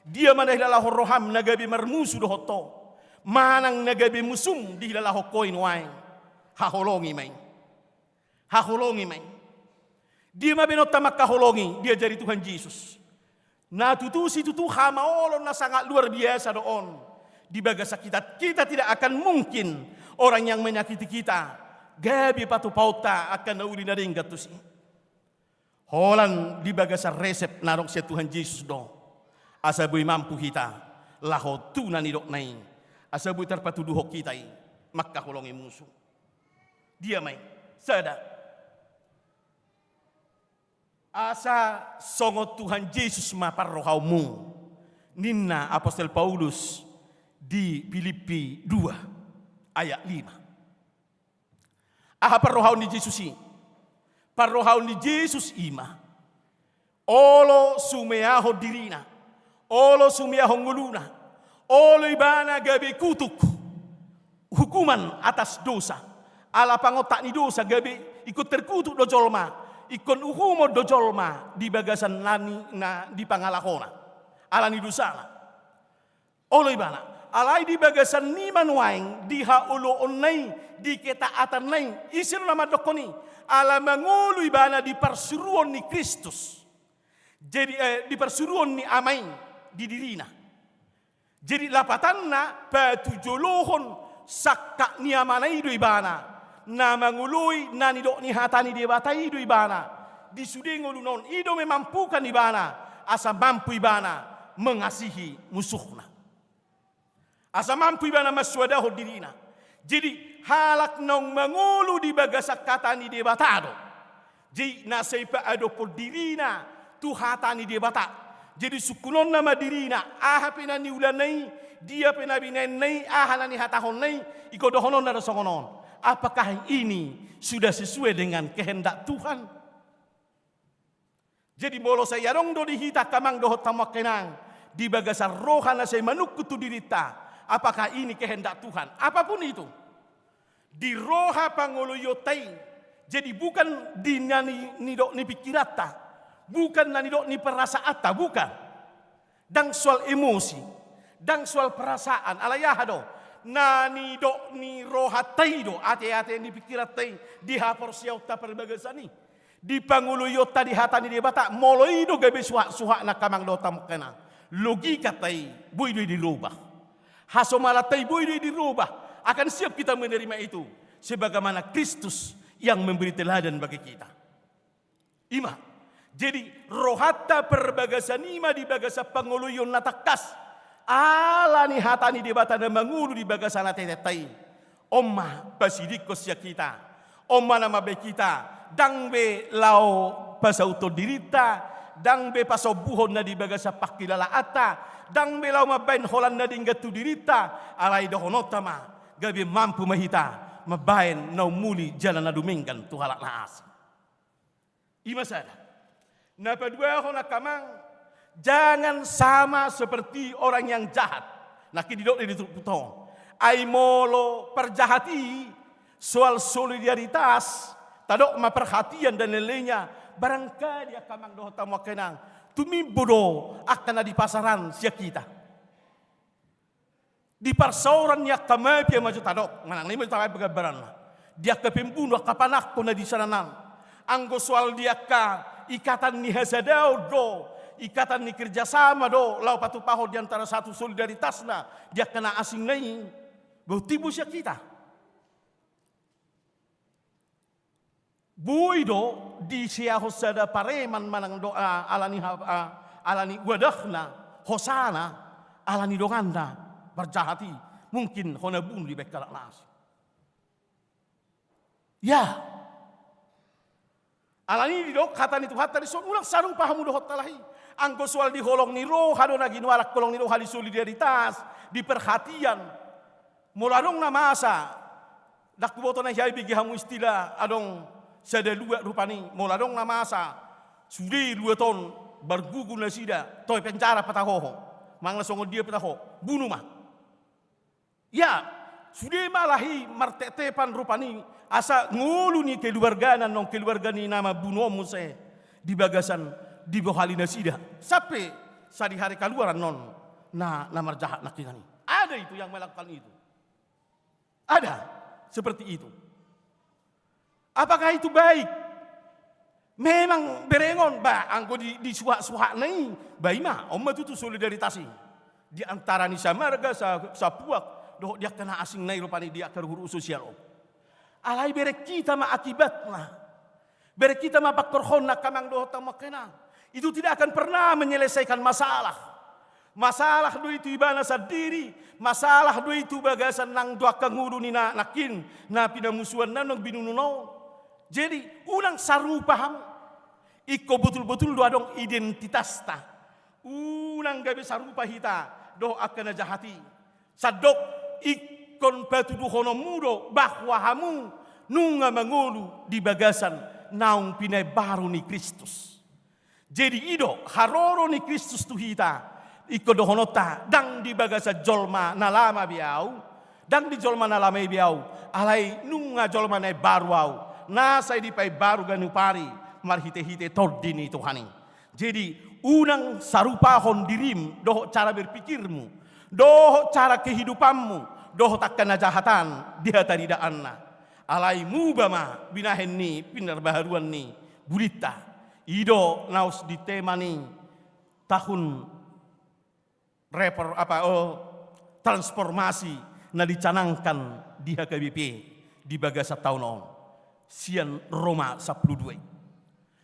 Dia ma na hilalahon roham na gabe marmusu dohot ho? Manang na gabe musum dihilalahon ho i nuaeng? Haholongi ma i. Haholongi ma i. Dia ma baenonta mangkaholongi diajari Tuhan Jesus? Na tutu situtu hamaolon na sangat luar biasa do on. Di bagasan kita, kita tidak akan mungkin orang yang menyakiti kita gabe patupaonta angka na uli na denggan tusi. Holan di bagasan resep na adong sian Tuhan Jesus do, asa boi mampu hita laho tu na nidokna i, Asa boi tarpatuduhon hita i mangkaholongi musu. Dia ma i? Sada. Asa songon Tuhan Jesus ma parrohaonmu, ninna apostel Paulus di Pilippi dua ayat lima. Aha parrohaon ni Jesus i? Parrohaon ni Jesus i ma, olo sumeahon dirina, olo sumeahon ngoluna, olo ibana gabe kutuk, hukuman atas dosa. Ala pangontak ni dosa gabe ingkon terkutuk do jolma, ingkon uhumon do jolma di bagasan na ni, na dipangalahona ala ni dosana. Olo ibana. Alai di bagasan i ma nuaeng, di haoloonna i, di ketaatanna i, ise do na mandokkon i? Ala mangolu ibana di parsuruon ni Kristus. Jadi, eh, di parsuruon ni Ama i di dirina. Jadi lapatanna, patujolohon sangkap ni Amana i do ibana, na mangoloi na nidok ni hata ni Debata i do ibana. Di sude ngoluna on, i do mamampukan ibana asa mampu ibana mengasihi musuhna. Asa mampu ibana mansoadahon dirina. Jadi, halak naung mangolu di bagasan hata ni Debata do. Jadi, na sai paadophon dirina tu hata ni Debata. Jadi, sungkunonna ma dirina, aha pe na niulana i, dia pe na binahenna i, aha na nihatahonna i, ingkon dohononna do songon on: Apakah ini sudah sesuai dengan kehendak Tuhan? Jadi molo sai adong do di hita angka amang dohot hamu angka inang, di bagasan roha na sai manungkun tu dirinta, apakah ini kehendak Tuhan? Apapun itu, di roha pangoloionta i, jadi bukan di na ni, nidok ni pingkiranta, bukan na nidok ni perasaanta, bukan. Ndang soal emosi, ndang soal perasaan, alai aha do? Na nidok ni rohanta i do, ateate ni pingkiranta i, di haporseaonta parbagasan i, di pangoloionta di hata ni Debata, molo i do gabe suhak-suhakna angka amang dohot hamu angka inang. Logikanta i, boi do i dirobah. Hasomalanta i, boi do i dirobah. Akan siap kita menerima itu, sebagaimana Kristus yang memberi teladan bagi kita. I ma. Jadi, rohanta parbagasan i ma di bagasan pangoloion na tangkas. Ala ni hata ni Debata na mangolu di bagasan ateatenta i. On ma pasidingkon sian hita. On ma na mambahen hita. Ndang be laho pasauthon dirinta, ndang be pasombuhon na di bagasan pangkilalaanta, ndang be laho mambahen holan na denggan tu dirinta, alai dohononta ma, gabe mampu ma hita mambahen na umuli jala na dumenggan tu halak na asing. I ma sada. Na paduahon angka amang, jangan sama seperti orang yang jahat. Nangkin didok do i di turpukta on. Ai molo parjahat i soal solidaritas, tadok ma perhatian dan lain-lainnya, barangkali angka amang dohot hamu angka inang, tumimbo do angka na di pasaran sian hita. Di parsaoran ni angka mafia ma jo tadok, manang na i ma jo tabaen pe gambaranna. Di angka pembunuh, angka panangko na di sianan. Anggo soal di angka ikatan ni hasadaon do, ikatan ni kerjasama do, laho patupahon di antara satu solidaritasna di angka na asing na i, boi tumimbo sian hita. Boi do diseahon sada pareman manang do, ah, ala ni ha-, ah, ala ni wadahna, hosana, ala ni donganna parjahat i, mungkin hona bunu dibahen halak na asing. Ya. Ala ni i didok hata ni Tuhanta dison, unang sarupa hamu dohot halak i. Anggo soal di holong ni roha do na ginoaran holong ni roha, di solidaritas, di perhatian. Molo adong na masa, ndang huboto na hea ibege hamu istilah, adong sada luat rupani, molo adong na masa, sude luat on, margugu nasida, toe penjara patahohon, manang na songon dia pataho, bunu ma. Ya, sude ma alai martektepan rupani, asa ngolu ni keluargana annon, keluarga ni na mambunu on muse, di bagasan dibohali nasida. Sampe sadihari kaluaran annon, na, na marjahat nangkiningan i. Ada itu yang melakukan itu. Ada seperti itu. Apakah itu baik? Memang berengon, ba, anggo di, disuhak-suhakna i, ba i ma, on ma tutu solidaritas i. Di antara ni samarga, sa-, sapuak, dohot di angka na asing na i rupani di angka ruhut sosial on. Alai bereng hita ma akibatna. Bereng hita ma pangkorhonna angka amang dohot hamu angka inang. Itu tidak akan pernah menyelesaikan masalah. Masalah do i tu ibana sandiri, masalah do i tu bagasan nang do angka ngolu ni na nangkin, na pinamusuanna nang binunuonna on. Jadi, unang sarupa hamu. Ingkon botul-botul do adong identitasta. Unang gabe sarupa hita dohot angka na jahat i. Sandok ingkon patuduhononmu do bahwa hamu nunga mangolu di bagasan naung pinaimbaru ni Kristus. Jadi i do haroro ni Kristus tu hita. Ingkon dohononta, ndang di bagasan jolma na lama be ahu, ndang di jolma na lama i be ahu, alai nunga jolma na imbaru ahu, na sai dipaimbaru ganup-ari marhite-hite Tondi ni Tuhan i. Jadi, unang sarupahon dirim dohot cara berpikirmu, dohot cara kehidupanmu dohot angka na jahat an di hataridaanna. Alai muba ma binahen ni pinarbaharuan ni bulinta. I do naung di tema ni tahun repor apa, oh, transformasi na dicanangkan di H K B P di bagasan taon on, sian Roma sampulu dua i.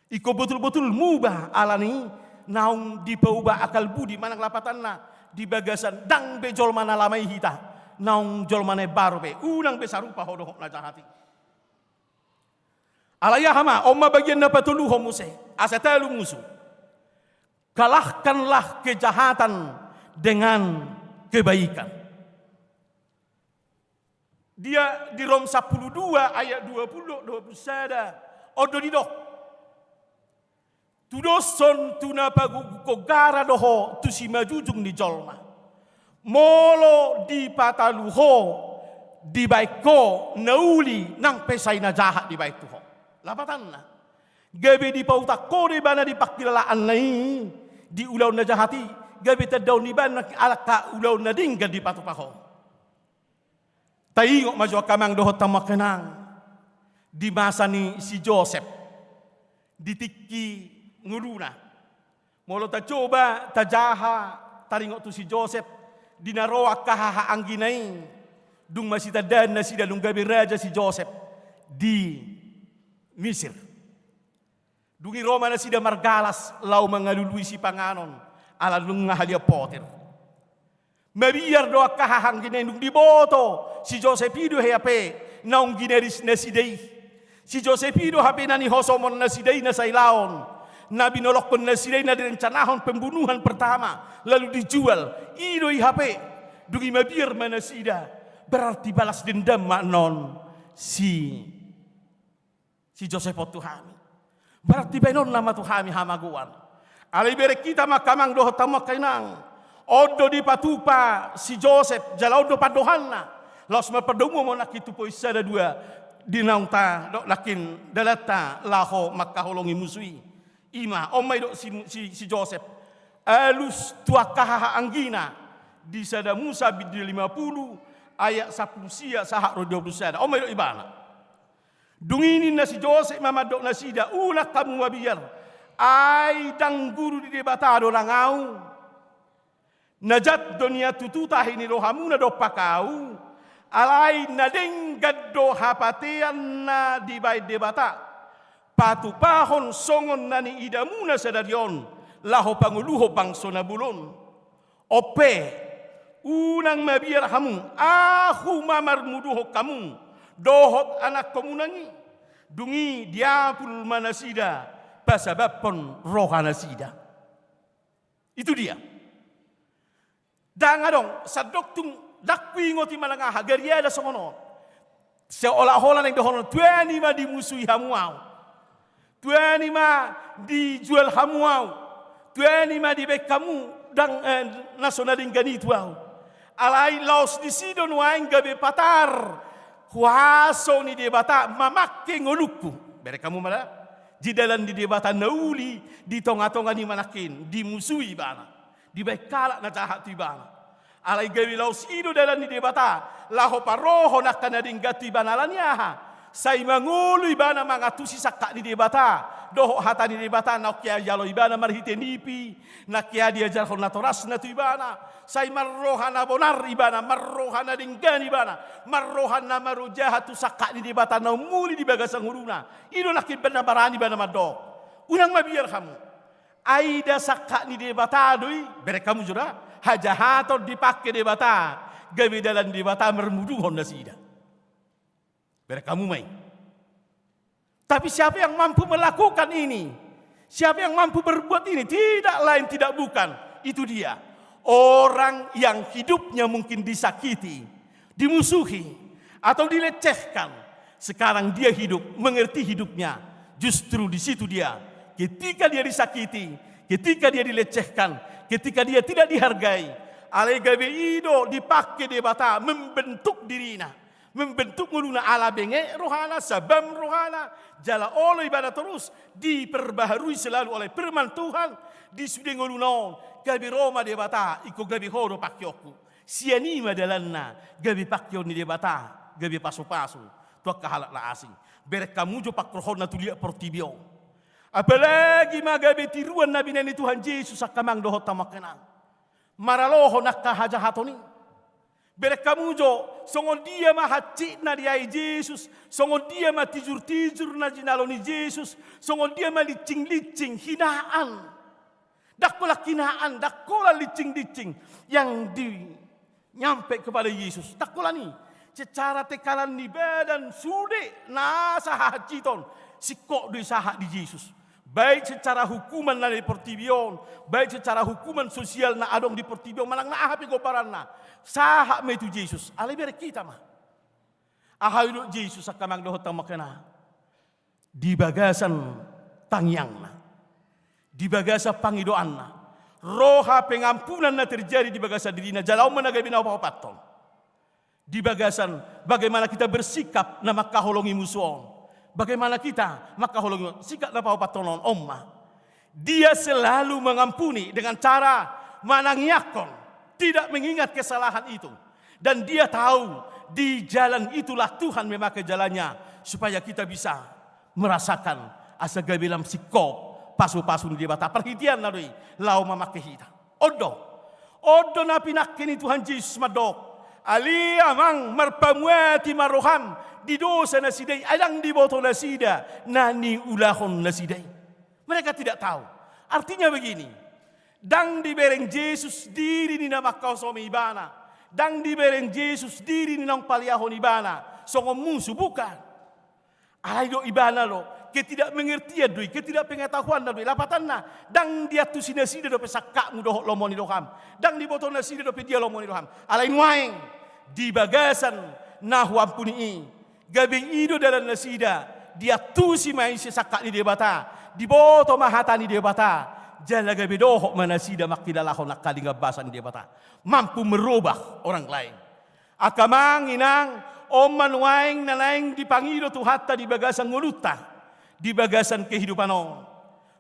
Ingkon botul-botul muba alani naung dipauba akal budi manang lapatanna di bagasan ndang be jolma na lama i hita, naung jolma na imbaru be, unang be sarupa ho dohot na jahat i. Alai aha ma, on ma bagian na patoluhon muse, asa talu musu. Kalahkanlah kejahatan dengan kebaikan. Dia di Rom sampulu dua ayat dua pulu, dua pulu sada, on do didok. Tudoshon tu na pagogohon gara do ho tu simanjujung ni jolma. Molo dipatalu ho, dibaen ho na uli, nang pe sai na jahat dibaen tu ho. Lapatanna. Gabe dipautang ho do ibana di pangkilalaanna i, di ulaon na jahat i, gabe tandaon ibana angka ulaon na denggan dipatupa ho. Taingot ma jo angka amang dohot hamu angka inang, di masa ni si Josep, di tingki ngoluna. Molo tacoba tajaha taringot tu si Josep, di na ro angka hahaanggina i, dung masitandaan nasida dung gabe raja si Josep di Misir. Dung i ro ma nasida margalas laho mangalului sipanganon, ala nunga halian potir. Mabiar do angka hahaanggina i, dung diboto si Josep i do hape naung ginaris nasida i. Si Josep i do hape na nihosomon nasida i na sailaon, na binolongkon nasida i na direncanahon pembunuhan pertama, lalu dijual. I do i hape. Dung i mabiar ma nasida. Berarti balas dendam ma annon si si Josep on tu hami. Berarti baenonna ma tu hami hamagoan. Alai bereng hita ma angka amang dohot hamu angka inang. On do dipatupa si Josep, jala on do pandohanna. Laos ma pandomu ma nangkin tu poin sada dua, di naung tadok nangkin dalanta laho mangkaholongi musu i. I ma, on ma didok si, si, si Josep. Alus tu angka hahaanggina, di sada Musa bindu lima pulu, ayat sampulu sia sahat ro dua pulu sada. On ma didok ibana. Dung i ninna si Josep ma mandok nasida, unang hamu mabiar, ai ndang guru ni Debata do nang ahu. Na jat do nian tutu tahi ni rohamuna dompak ahu, alai na denggan do hapatean na dibaen Debata, patupahon songon na niidamuna sadari on, laho pangoluhon bangso na bolon. On pe, unang mabiar hamu, ahu ma marmuduhon hamu dohot anakkonmuna i. Dung i diapul ma nasida pasabamhon rohanasida. Itu dia. Ndang adong, sandok tung, ndang huingot i manang aha, gariada songon on. Seolah-olah naeng dohonon, tuani ma dimusui hamu ahu. Tuani ma dijual hamu ahu. Tuani ma dibaen hamu ndang, eh, na so na denggan i tu ahu. Alai laos disi do nuaeng gabe patar huaso ni Debata mamangke ngolungku. Bereng hamu ma da. Di dalan ni Debata na uli di tonga-tonga ni manangkin, dimusui ibana. Dibaen halak na jahat tu ibana. Alai gabe laos i do dalan ni Debata, laho parohon angka na denggan tu ibana, ala ni aha? Sai mangolu ibana mangantusi sangkap ni Debata, dohot hata ni Debata, naung hea dialo ibana marhite nipi, naung hea diajarhon natorasna tu ibana, sai marroha na bonar ibana, marroha na denggan ibana, marroha na marojahan tu sangkap ni Debata na umuli di bagasan ngoluna. I do nangkin na barani ibana mandok. Unang mabiar hamu. Aida sangkap ni Debata do i, bereng hamu jo da, hajahaton dipangke Debata, gabe dalan ni Debata marmuduhon nasida. Bereng hamu ma i. Tapi siapa yang mampu melakukan ini? Siapa yang mampu berbuat ini? Tidak lain, tidak bukan. Itu dia. Orang yang hidupnya mungkin disakiti, dimusuhi, atau dilecehkan. Sekarang dia hidup, mengerti hidupnya. Justru di situ dia. Ketika dia disakiti, ketika dia dilecehkan, ketika dia tidak dihargai, alai gabe i do dipangke Debata membentuk dirina. Membentuk ngoluna ala bengek rohana, sabam rohana, jala olo ibana torus diperbaharui selalu oleh firman Tuhan, di sude ngoluna on, gabe ro ma Debata, ingkon gabe ho do pangkeonku. Sian i ma dalanna, gabe pangkeon ni Debata, gabe pasupasu tu angka halak na asing. Bereng hamu jo panghorhonna tu liat portibi on. Apalagi ma gabe tiruan na binahen ni Tuhan Jesus angka amang dohot hamu angka inang. Maralohon angka hajahaton i. Bereng hamu jo, songon dia ma hansitna diae Jesus, songon dia ma tijur-tijur na jinalo ni Jesus, songon dia ma lincing-lincing, hinaan. Ndang holan hinaan, ndang holan lincing-lincing yang dinyampe kepada Yesus. Ndang holan i, secara tekanan ni badan sude nasa hahansiton, singkop do i sahat di Jesus. Baik secara hukuman na di portibi on, baik secara hukuman sosial na adong di portibi on, manang na aha pe gomparanna, sahat ma i tu Jesus, alai bereng hita ma. Aha didok Jesus angka amang dohot hamu angka inang? Di bagasan tangiangna, di bagasan pangidoanna, roha pengampunan na terjadi di bagasan dirina, jala on ma na gabe na paopathon. Di bagasan bagaimana kita bersikap na mangkaholongi musu on. Bagaimana kita mangkaholongi sikap na paopathon on, on ma. Dia selalu mengampuni dengan cara manangiangkon, tidak mengingat kesalahan itu. Dan dia tahu di jalan itulah Tuhan memakai jalannya supaya kita bisa merasakan asa gabe lam singkop pasupasu ni Debata. Parhiteanna do i laho mamangke hita. On do. On do na pinangke ni Tuhan Jesus mandok, ale Amang, marpamuati ma roham di dosa nasida i, ai ndang diboto nasida na niulahon nasida i. Mereka tidak tahu. Artinya begini, ndang dibereng Jesus diri ni na mangkahosomi ibana, ndang dibereng Jesus diri ni naung paliahon ibana songon musu, bukan. Alai do ibana do, ketidakmengertian do i, ketidakpengetahuanna do i, lapatanna, ndang diantusi nasida dope sangkapmu dohot lomo ni roham, ndang diboto nasida dope dia lomo ni roham. Alai nuaeng, di bagasan na huampuni i, gabe i do dalan nasida, diantusi ma i sian sangkap ni Debata, diboto ma hata ni Debata, jala gabe dohot ma nasida mangkilalahon angka lingan basa ni Debata. Mampu merubah orang lain. Angka amang inang, on ma nuaeng na naeng dipangido Tuhanta di bagasan ngolunta, di bagasan kehidupan on.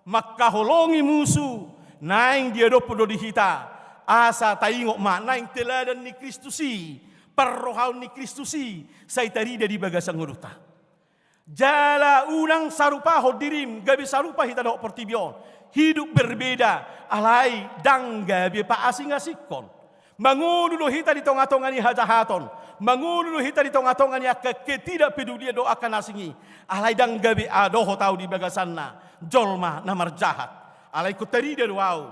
Mangkaholongi musu, naeng diadophon do di hita, asa taingot ma naeng teladan ni Kristus i, parrohaon ni Kristus i, sai tarida di bagasan ngolunta. Jala unang sarupahon dirim, gabe sarupa hita dohot portibi on. Hidup berbeda, alai ndang gabe paasing-asingkon. Mangolu do hita di tonga-tonga ni hajahaton. Mangolu do hita di tonga-tonga ni angka ketidakpedulian dohot angka na asing i. Alai ndang gabe adohot ahu di bagasanna jolma na marjahat. Alai ingkon tarida do ahu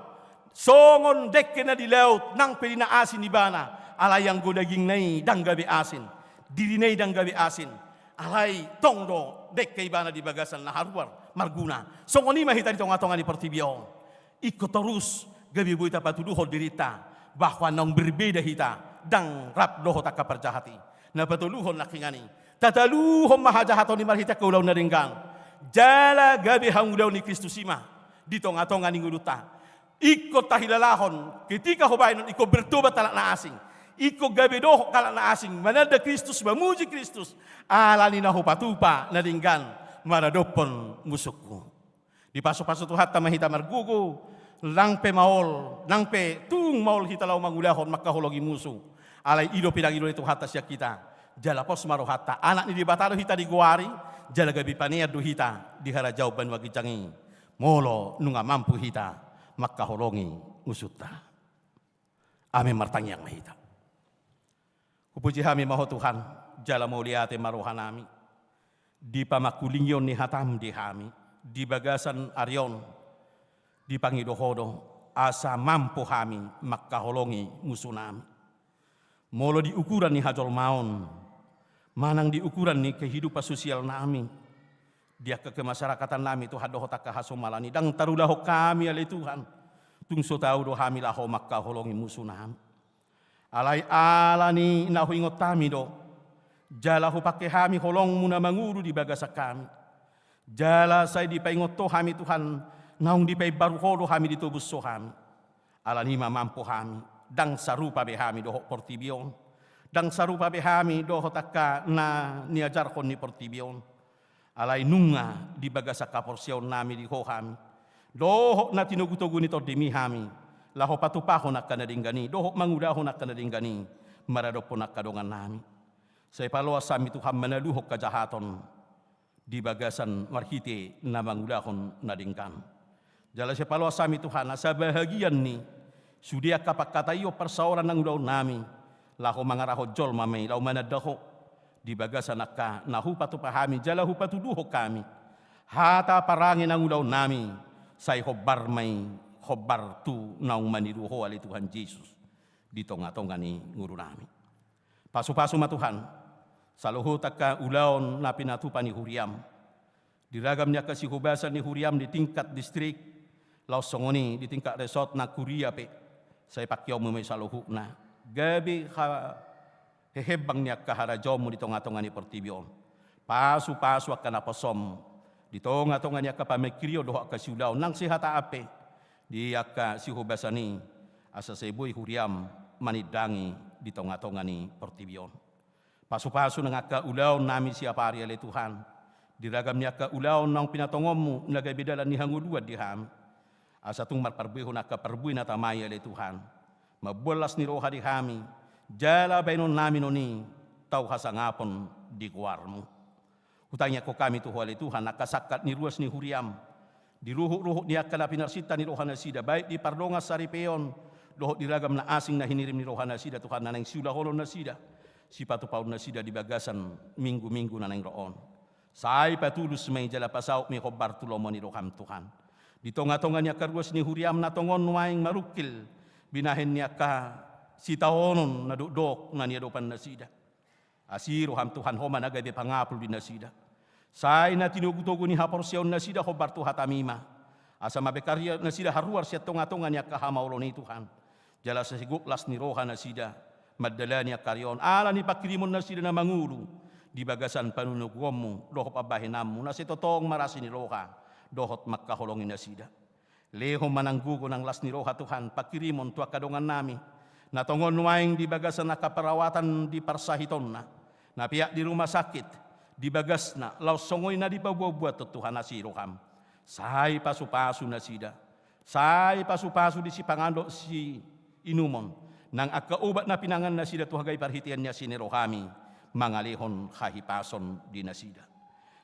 songon dengke na di laut, nang pe di na asin ibana, alai anggo dagingna i ndang gabe asin, dirina i ndang gabe asin, alai tong do dengke ibana di bagasan na haruar marguna. Songon i ma hita di tonga-tonga ni portibi on. Ingkon torus gabe boi tapatuduhon dirinta bahwa naung berbeda hita, ndang rap dohot angka parjahat i. Na patoluhon nangkiningan i, tataluhon ma hajahaton i marhite angka ulaon na denggan, jala gabe hangulaon ni Kristus i ma di tonga-tonga ni ngolunta. Ingkon tahilalahon, ketika hubahen on ingkon bertobat halak na asing. Ingkon gabe dohot halak na asing mananda Kristus, mamuji Kristus, ala ni na hupatupa na denggan maradophon musungku. Dipasupasu Tuhanta ma hita margogo, nang pe maol, nang pe tung maol hita laho mangulahon mangkaholongi musu. Alai i do pinangido ni Tuhanta sian hita. Jala pos ma rohanta, anak ni Debata do hita digoari, jala gabe panean do hita di harajaon banua ginjang i. Molo nunga mampu hita mangkaholongi musunta. Amen. Martangiang ma hita. Hupuji hami ma Ho Tuhan, jala mauliate ma rohanami di pamangkulingion ni hatam di hami di bagasan ari on. Dipangido Ho do asa mampu hami mangkaholongi musunami. Molo di ukuran ni hajolmaon manang di ukuran ni kehidupan sosialnami, di angka kemasyarakatannami Tuhan dohot angka hasomalan i, ndang tarulahon hami ale Tuhan, tung so tau do hami laho mangkaholongi musunami. Alai ala ni na huingot hami do, jala hupangke hami holongmu na mangolu di bagasan hami. Jala sai dipaingot Ho hami Tuhan, naung dipaimbaru Ho do hami, ditobus Ho hami. Ala ni i ma mampu hami, ndang sarupa be hami dohot portibi on. Ndang sarupa be hami dohot angka na niajarhon ni portibi on. Alai nunga di bagasan haporseaonnami di Ho hami, dohot na tinogutogu ni tondimi hami, laho patupahon angka na denggan i, dohot mangulahon angka na denggan i maradophon angka dongannami. Sai paloas hami Tuhan manaluhon hajahaton di bagasan marhite na mangulahon na denggan. Jala sai paloas hami Tuhan asa bahagian ni sude angka pangkataion parsaoran na ulaonnami, laho mangarahon jolma ma i laho mananda Ho. Di bagasan angka na hupatupa hami jala hupatuduhon hami hata parange na ulaonnami, sai hombar ma i, hombar tu naung maniru Ho ale Tuhan Jesus di tongatonga ni ngolunami. Pasupasu ma Tuhan saluhut angka ulaon na pinatupa ni huriam, di ragam ni angka sihobasan ni huriam di tingkat distrik, laos songon i di tingkat resort nang kuria pe. Sai pangkeonmu ma i saluhutna, gabe ha-, hehembang ni angka harajaonmu di tongatonga ni portibi on. Pasupasu angka naposom di tongatonga ni angka pamingkirion dohot angka siulaon nang sihataan pe di angka sihobasan i, asa sai boi huriam manindangi di tongatonga ni portibi on. Pasupasu nang angka ulaonnami siapari ale Tuhan, di ragam ni angka ulaon naung pinatongonmu na gabe dalan ni hangoluan di hami. Asa tung marparbuehon angka parbue na tama i ale Tuhan, mamboan las ni roha di hami, jala baenonnami non i tau hasangapon di goarmu. Hutangiangkon hami tu Ho ale Tuhan angka sangkap ni ruas ni huriam, di ruhutruhut ni angka na pinarsinta ni rohanasida, baik di pardongan saripeon dohot di ragam na asing na hinirim ni rohanasida Tuhan, na naeng siulahononnasida, sipatupaonnasida di bagasan minggu-minggu na naeng ro on. Sai patulus ma i jala pasaut ma i hombar tu lomo ni roham Tuhan. Di tongatonga ni angka ruas ni huriam na tongon nuaeng marungkil binahen ni angka sitaonon na dokdok na niadopannasida, asi roham Tuhan, Ho ma na gabe pangapul di nasida. Sai na tinogutogu ni haporseaonnasida hombar tu hatami ma, asa mambahen nasida haruar sian tongatonga ni angka hamaolon i Tuhan. Jala sai sigop las ni rohanasida mandalani angka ari on ala ni pangkirimonnasida na mangolu di bagasan paninoguonmu dohot pambahenanmu na sai tongtong marasi ni roha dohot mangkaholongi nasida. Lehon ma nang gogo nang las ni roha Tuhan pangkirimon tu angka dongannami na tongon nuaeng di bagasan angka perawatan di parsahitonna, na peak di rumah sakit, di bagasna, laos songon i na dipabuatbuat Tuhan, asi roham. Sai pasupasu nasida, sai pasupasu di sipanganon dohot siinumon, nang angka obat na pinangannasida tu hagabe parhitean ni asi ni rohami mangalehon hahipason di nasida.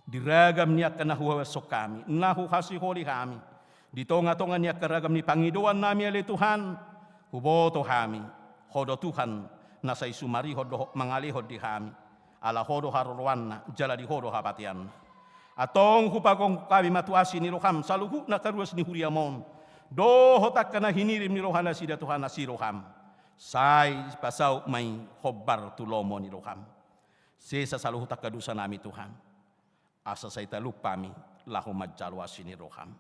Di ragam ni angka na huhasahon hami, na huhasiholi hami, di tongatonga ni angka ragam ni pangidoannami ale Tuhan, huboto hami, Ho do Tuhan na sai sumarihon dohot mangalehon di hami, ala Ho do haroroanna jala di Ho do hapateanna. Antong hupagokhon hami ma tu asi ni roham saluhutna angka ruas ni huriam on dohot angka na hinirim ni rohanasida Tuhan, asi roham. Sai pasaut ma i hombar tu lomo ni roham. Sesa saluhut angka dosanami Tuhan, asa sai talup hami laho manjalo asi ni roham.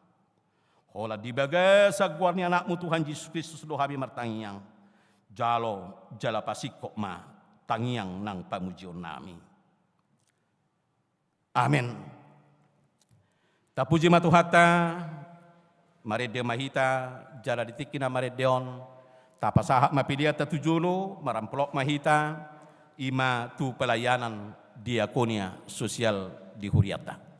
Holan di bagasan goar ni Anakmu Tuhan Jesus Kristus do hami martangiang. Jalo jala pasingkop ma tangiang nang pamujionnami. Amen. Tapuji ma Tuhanta. Marende ma hita, jala di tingki na marende on tapasahat ma peleanta tu jolo, maramplop ma hita, i ma tu pelayanan diakonia sosial di hurianta.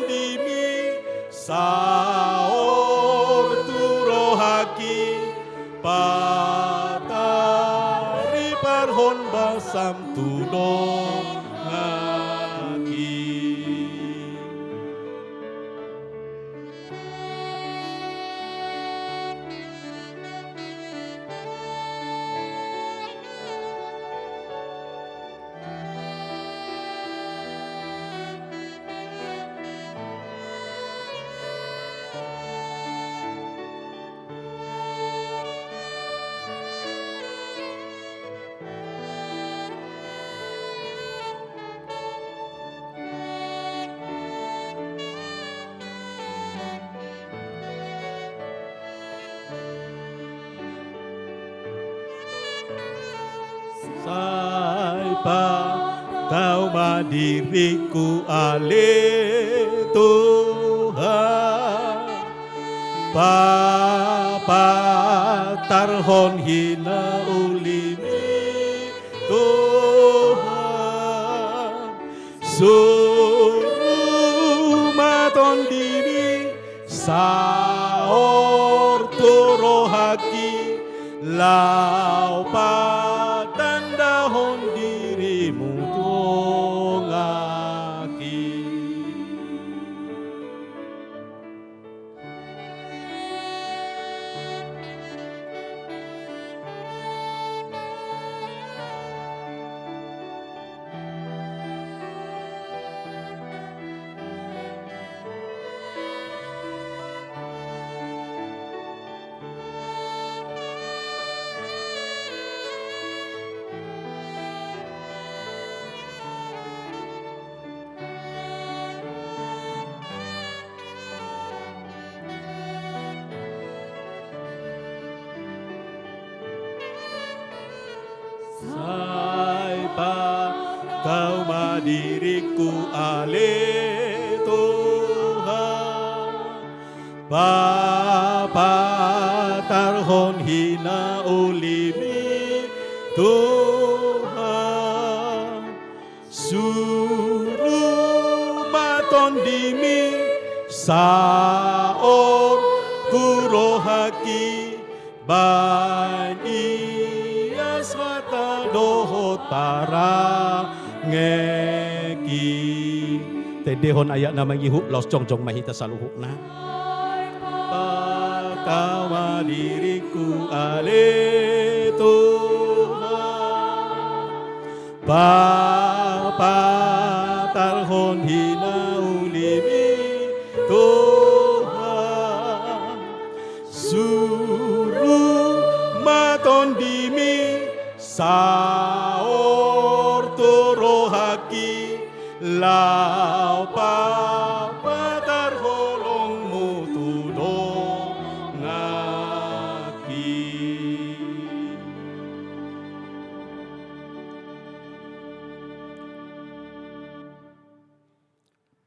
Dimi saor tu rohangki, patariparhon basam tu dongangki. Sai patau ma diringku ale Tuhan, papatarhon hinaulimi Tuhan. Suru ma tondimi saor tu rohangki, laho patandahon dirimu dongangki. Sai patau ma diringku ale Tuhan, papatarhon hinaulimi Tuhan. Suru ma tondimi saor tu rohangki, baen ias hata dohot parangeki. Tendehon ayat na mangihut, laos jongjong ma hita saluhutna. Patau ma diringku ale Tuhan, papatarhon hinaulimi Tuhan. Suru ma tondimi saor tu rohangki, laho papatar holongmu tu dongangki.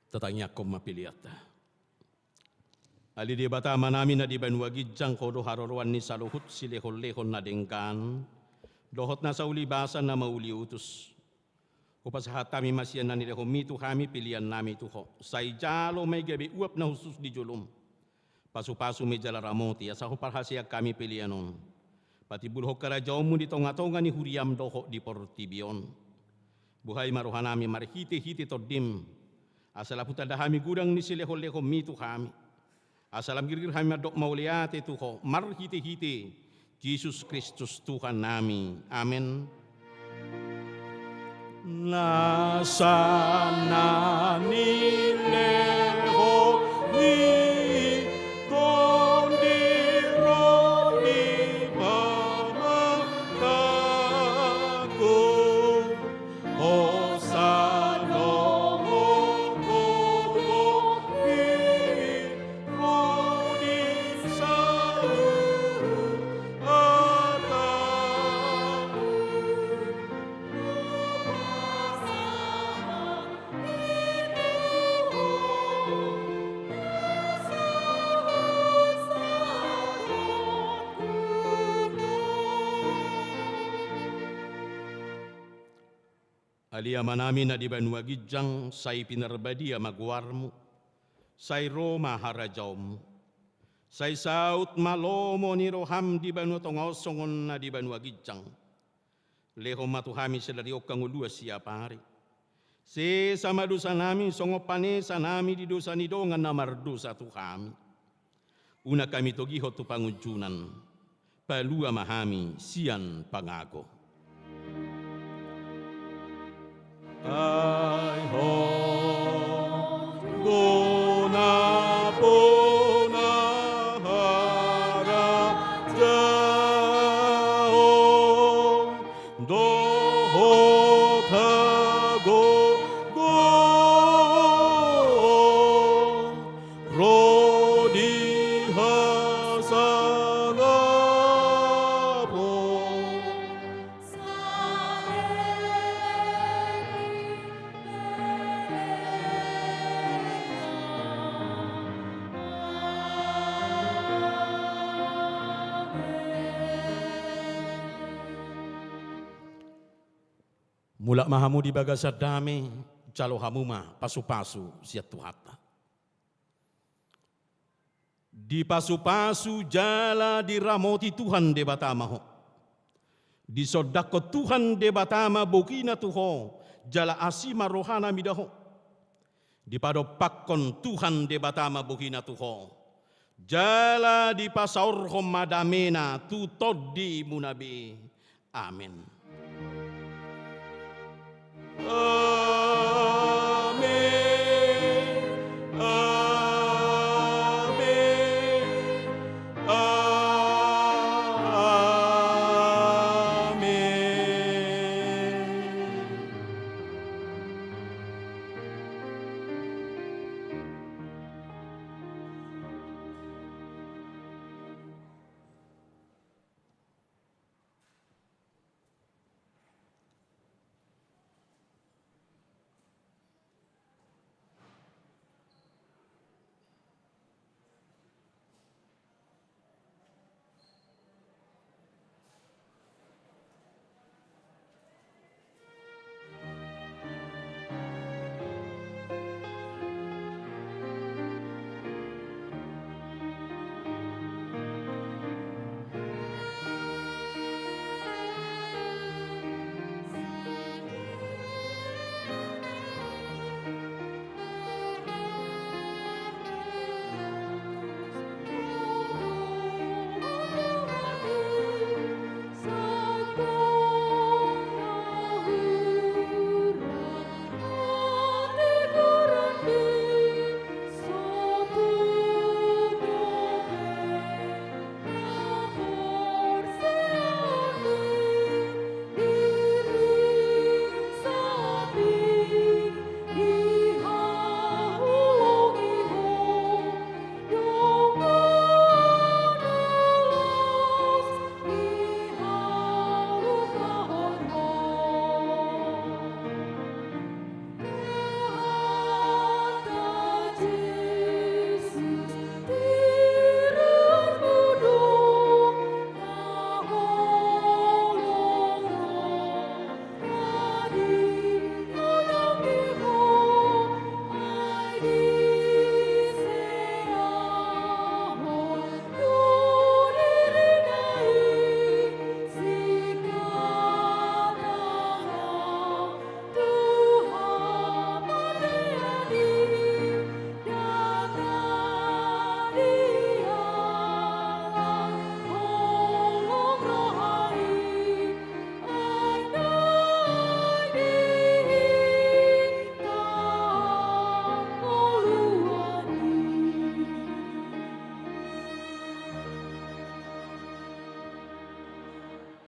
Tatangiangkon ma peleanta. Ale Debata Amanami na di banua ginjang, Ho do haroroan ni saluhut silehonlehon na denggan dohot na sauli basa na mauli utus. Hupasahat hami ma sian na nilehonmi tu hami peleannami tu Ho. Sai jalo ma i gabe uap na hushus di jolom. Pasupasu ma i jala ramoti, asa huparhaseang hami pelean on patimbulhon harajaonmu di tongatonga ni huriam dohot di portibi on. Buhai ma rohanami marhitehite Tondim, asa lam hutanda hami godang ni silehonlehonmi tu hami, asa lam girgir hami mandok mauliate tu Ho marhitehite Jesus Kristus Tuhannami. Amen. Nasa na nilehon ni Tondi ro di pamatangku, hosa dohot gogo i ro di saluhut hatangku. Ale Amanami na di banua ginjang, sai pinarbadia ma goarmu. Sai ro ma harajaonmu. Sai saut ma lomo ni roham di banua tonga on songon na di banua ginjang. Lehon ma tu hami sadari on hangoluan siapari. Sesa ma dosanami songon panesanami di dosa ni dongan na mardosa tu hami. Unang hami togihon tu pangunjunan. Palua ma hami sian pangago. Ai hona bona harajaon dohot hagogoon ro di hasangapon. Mulak ma hamu di bagasan dame, jalo hamu ma pasupasu sian Tuhanta. Dipasupasu jala diramoti Tuhan Debata ma ho. Disondangkon Tuhan Debata ma bogina tu ho, jala asi ma rohana mida ho. Dipadompakkon Tuhan Debata ma bogina tu ho, jala dipasaorhon ma damena tu tondimuna be. Amen.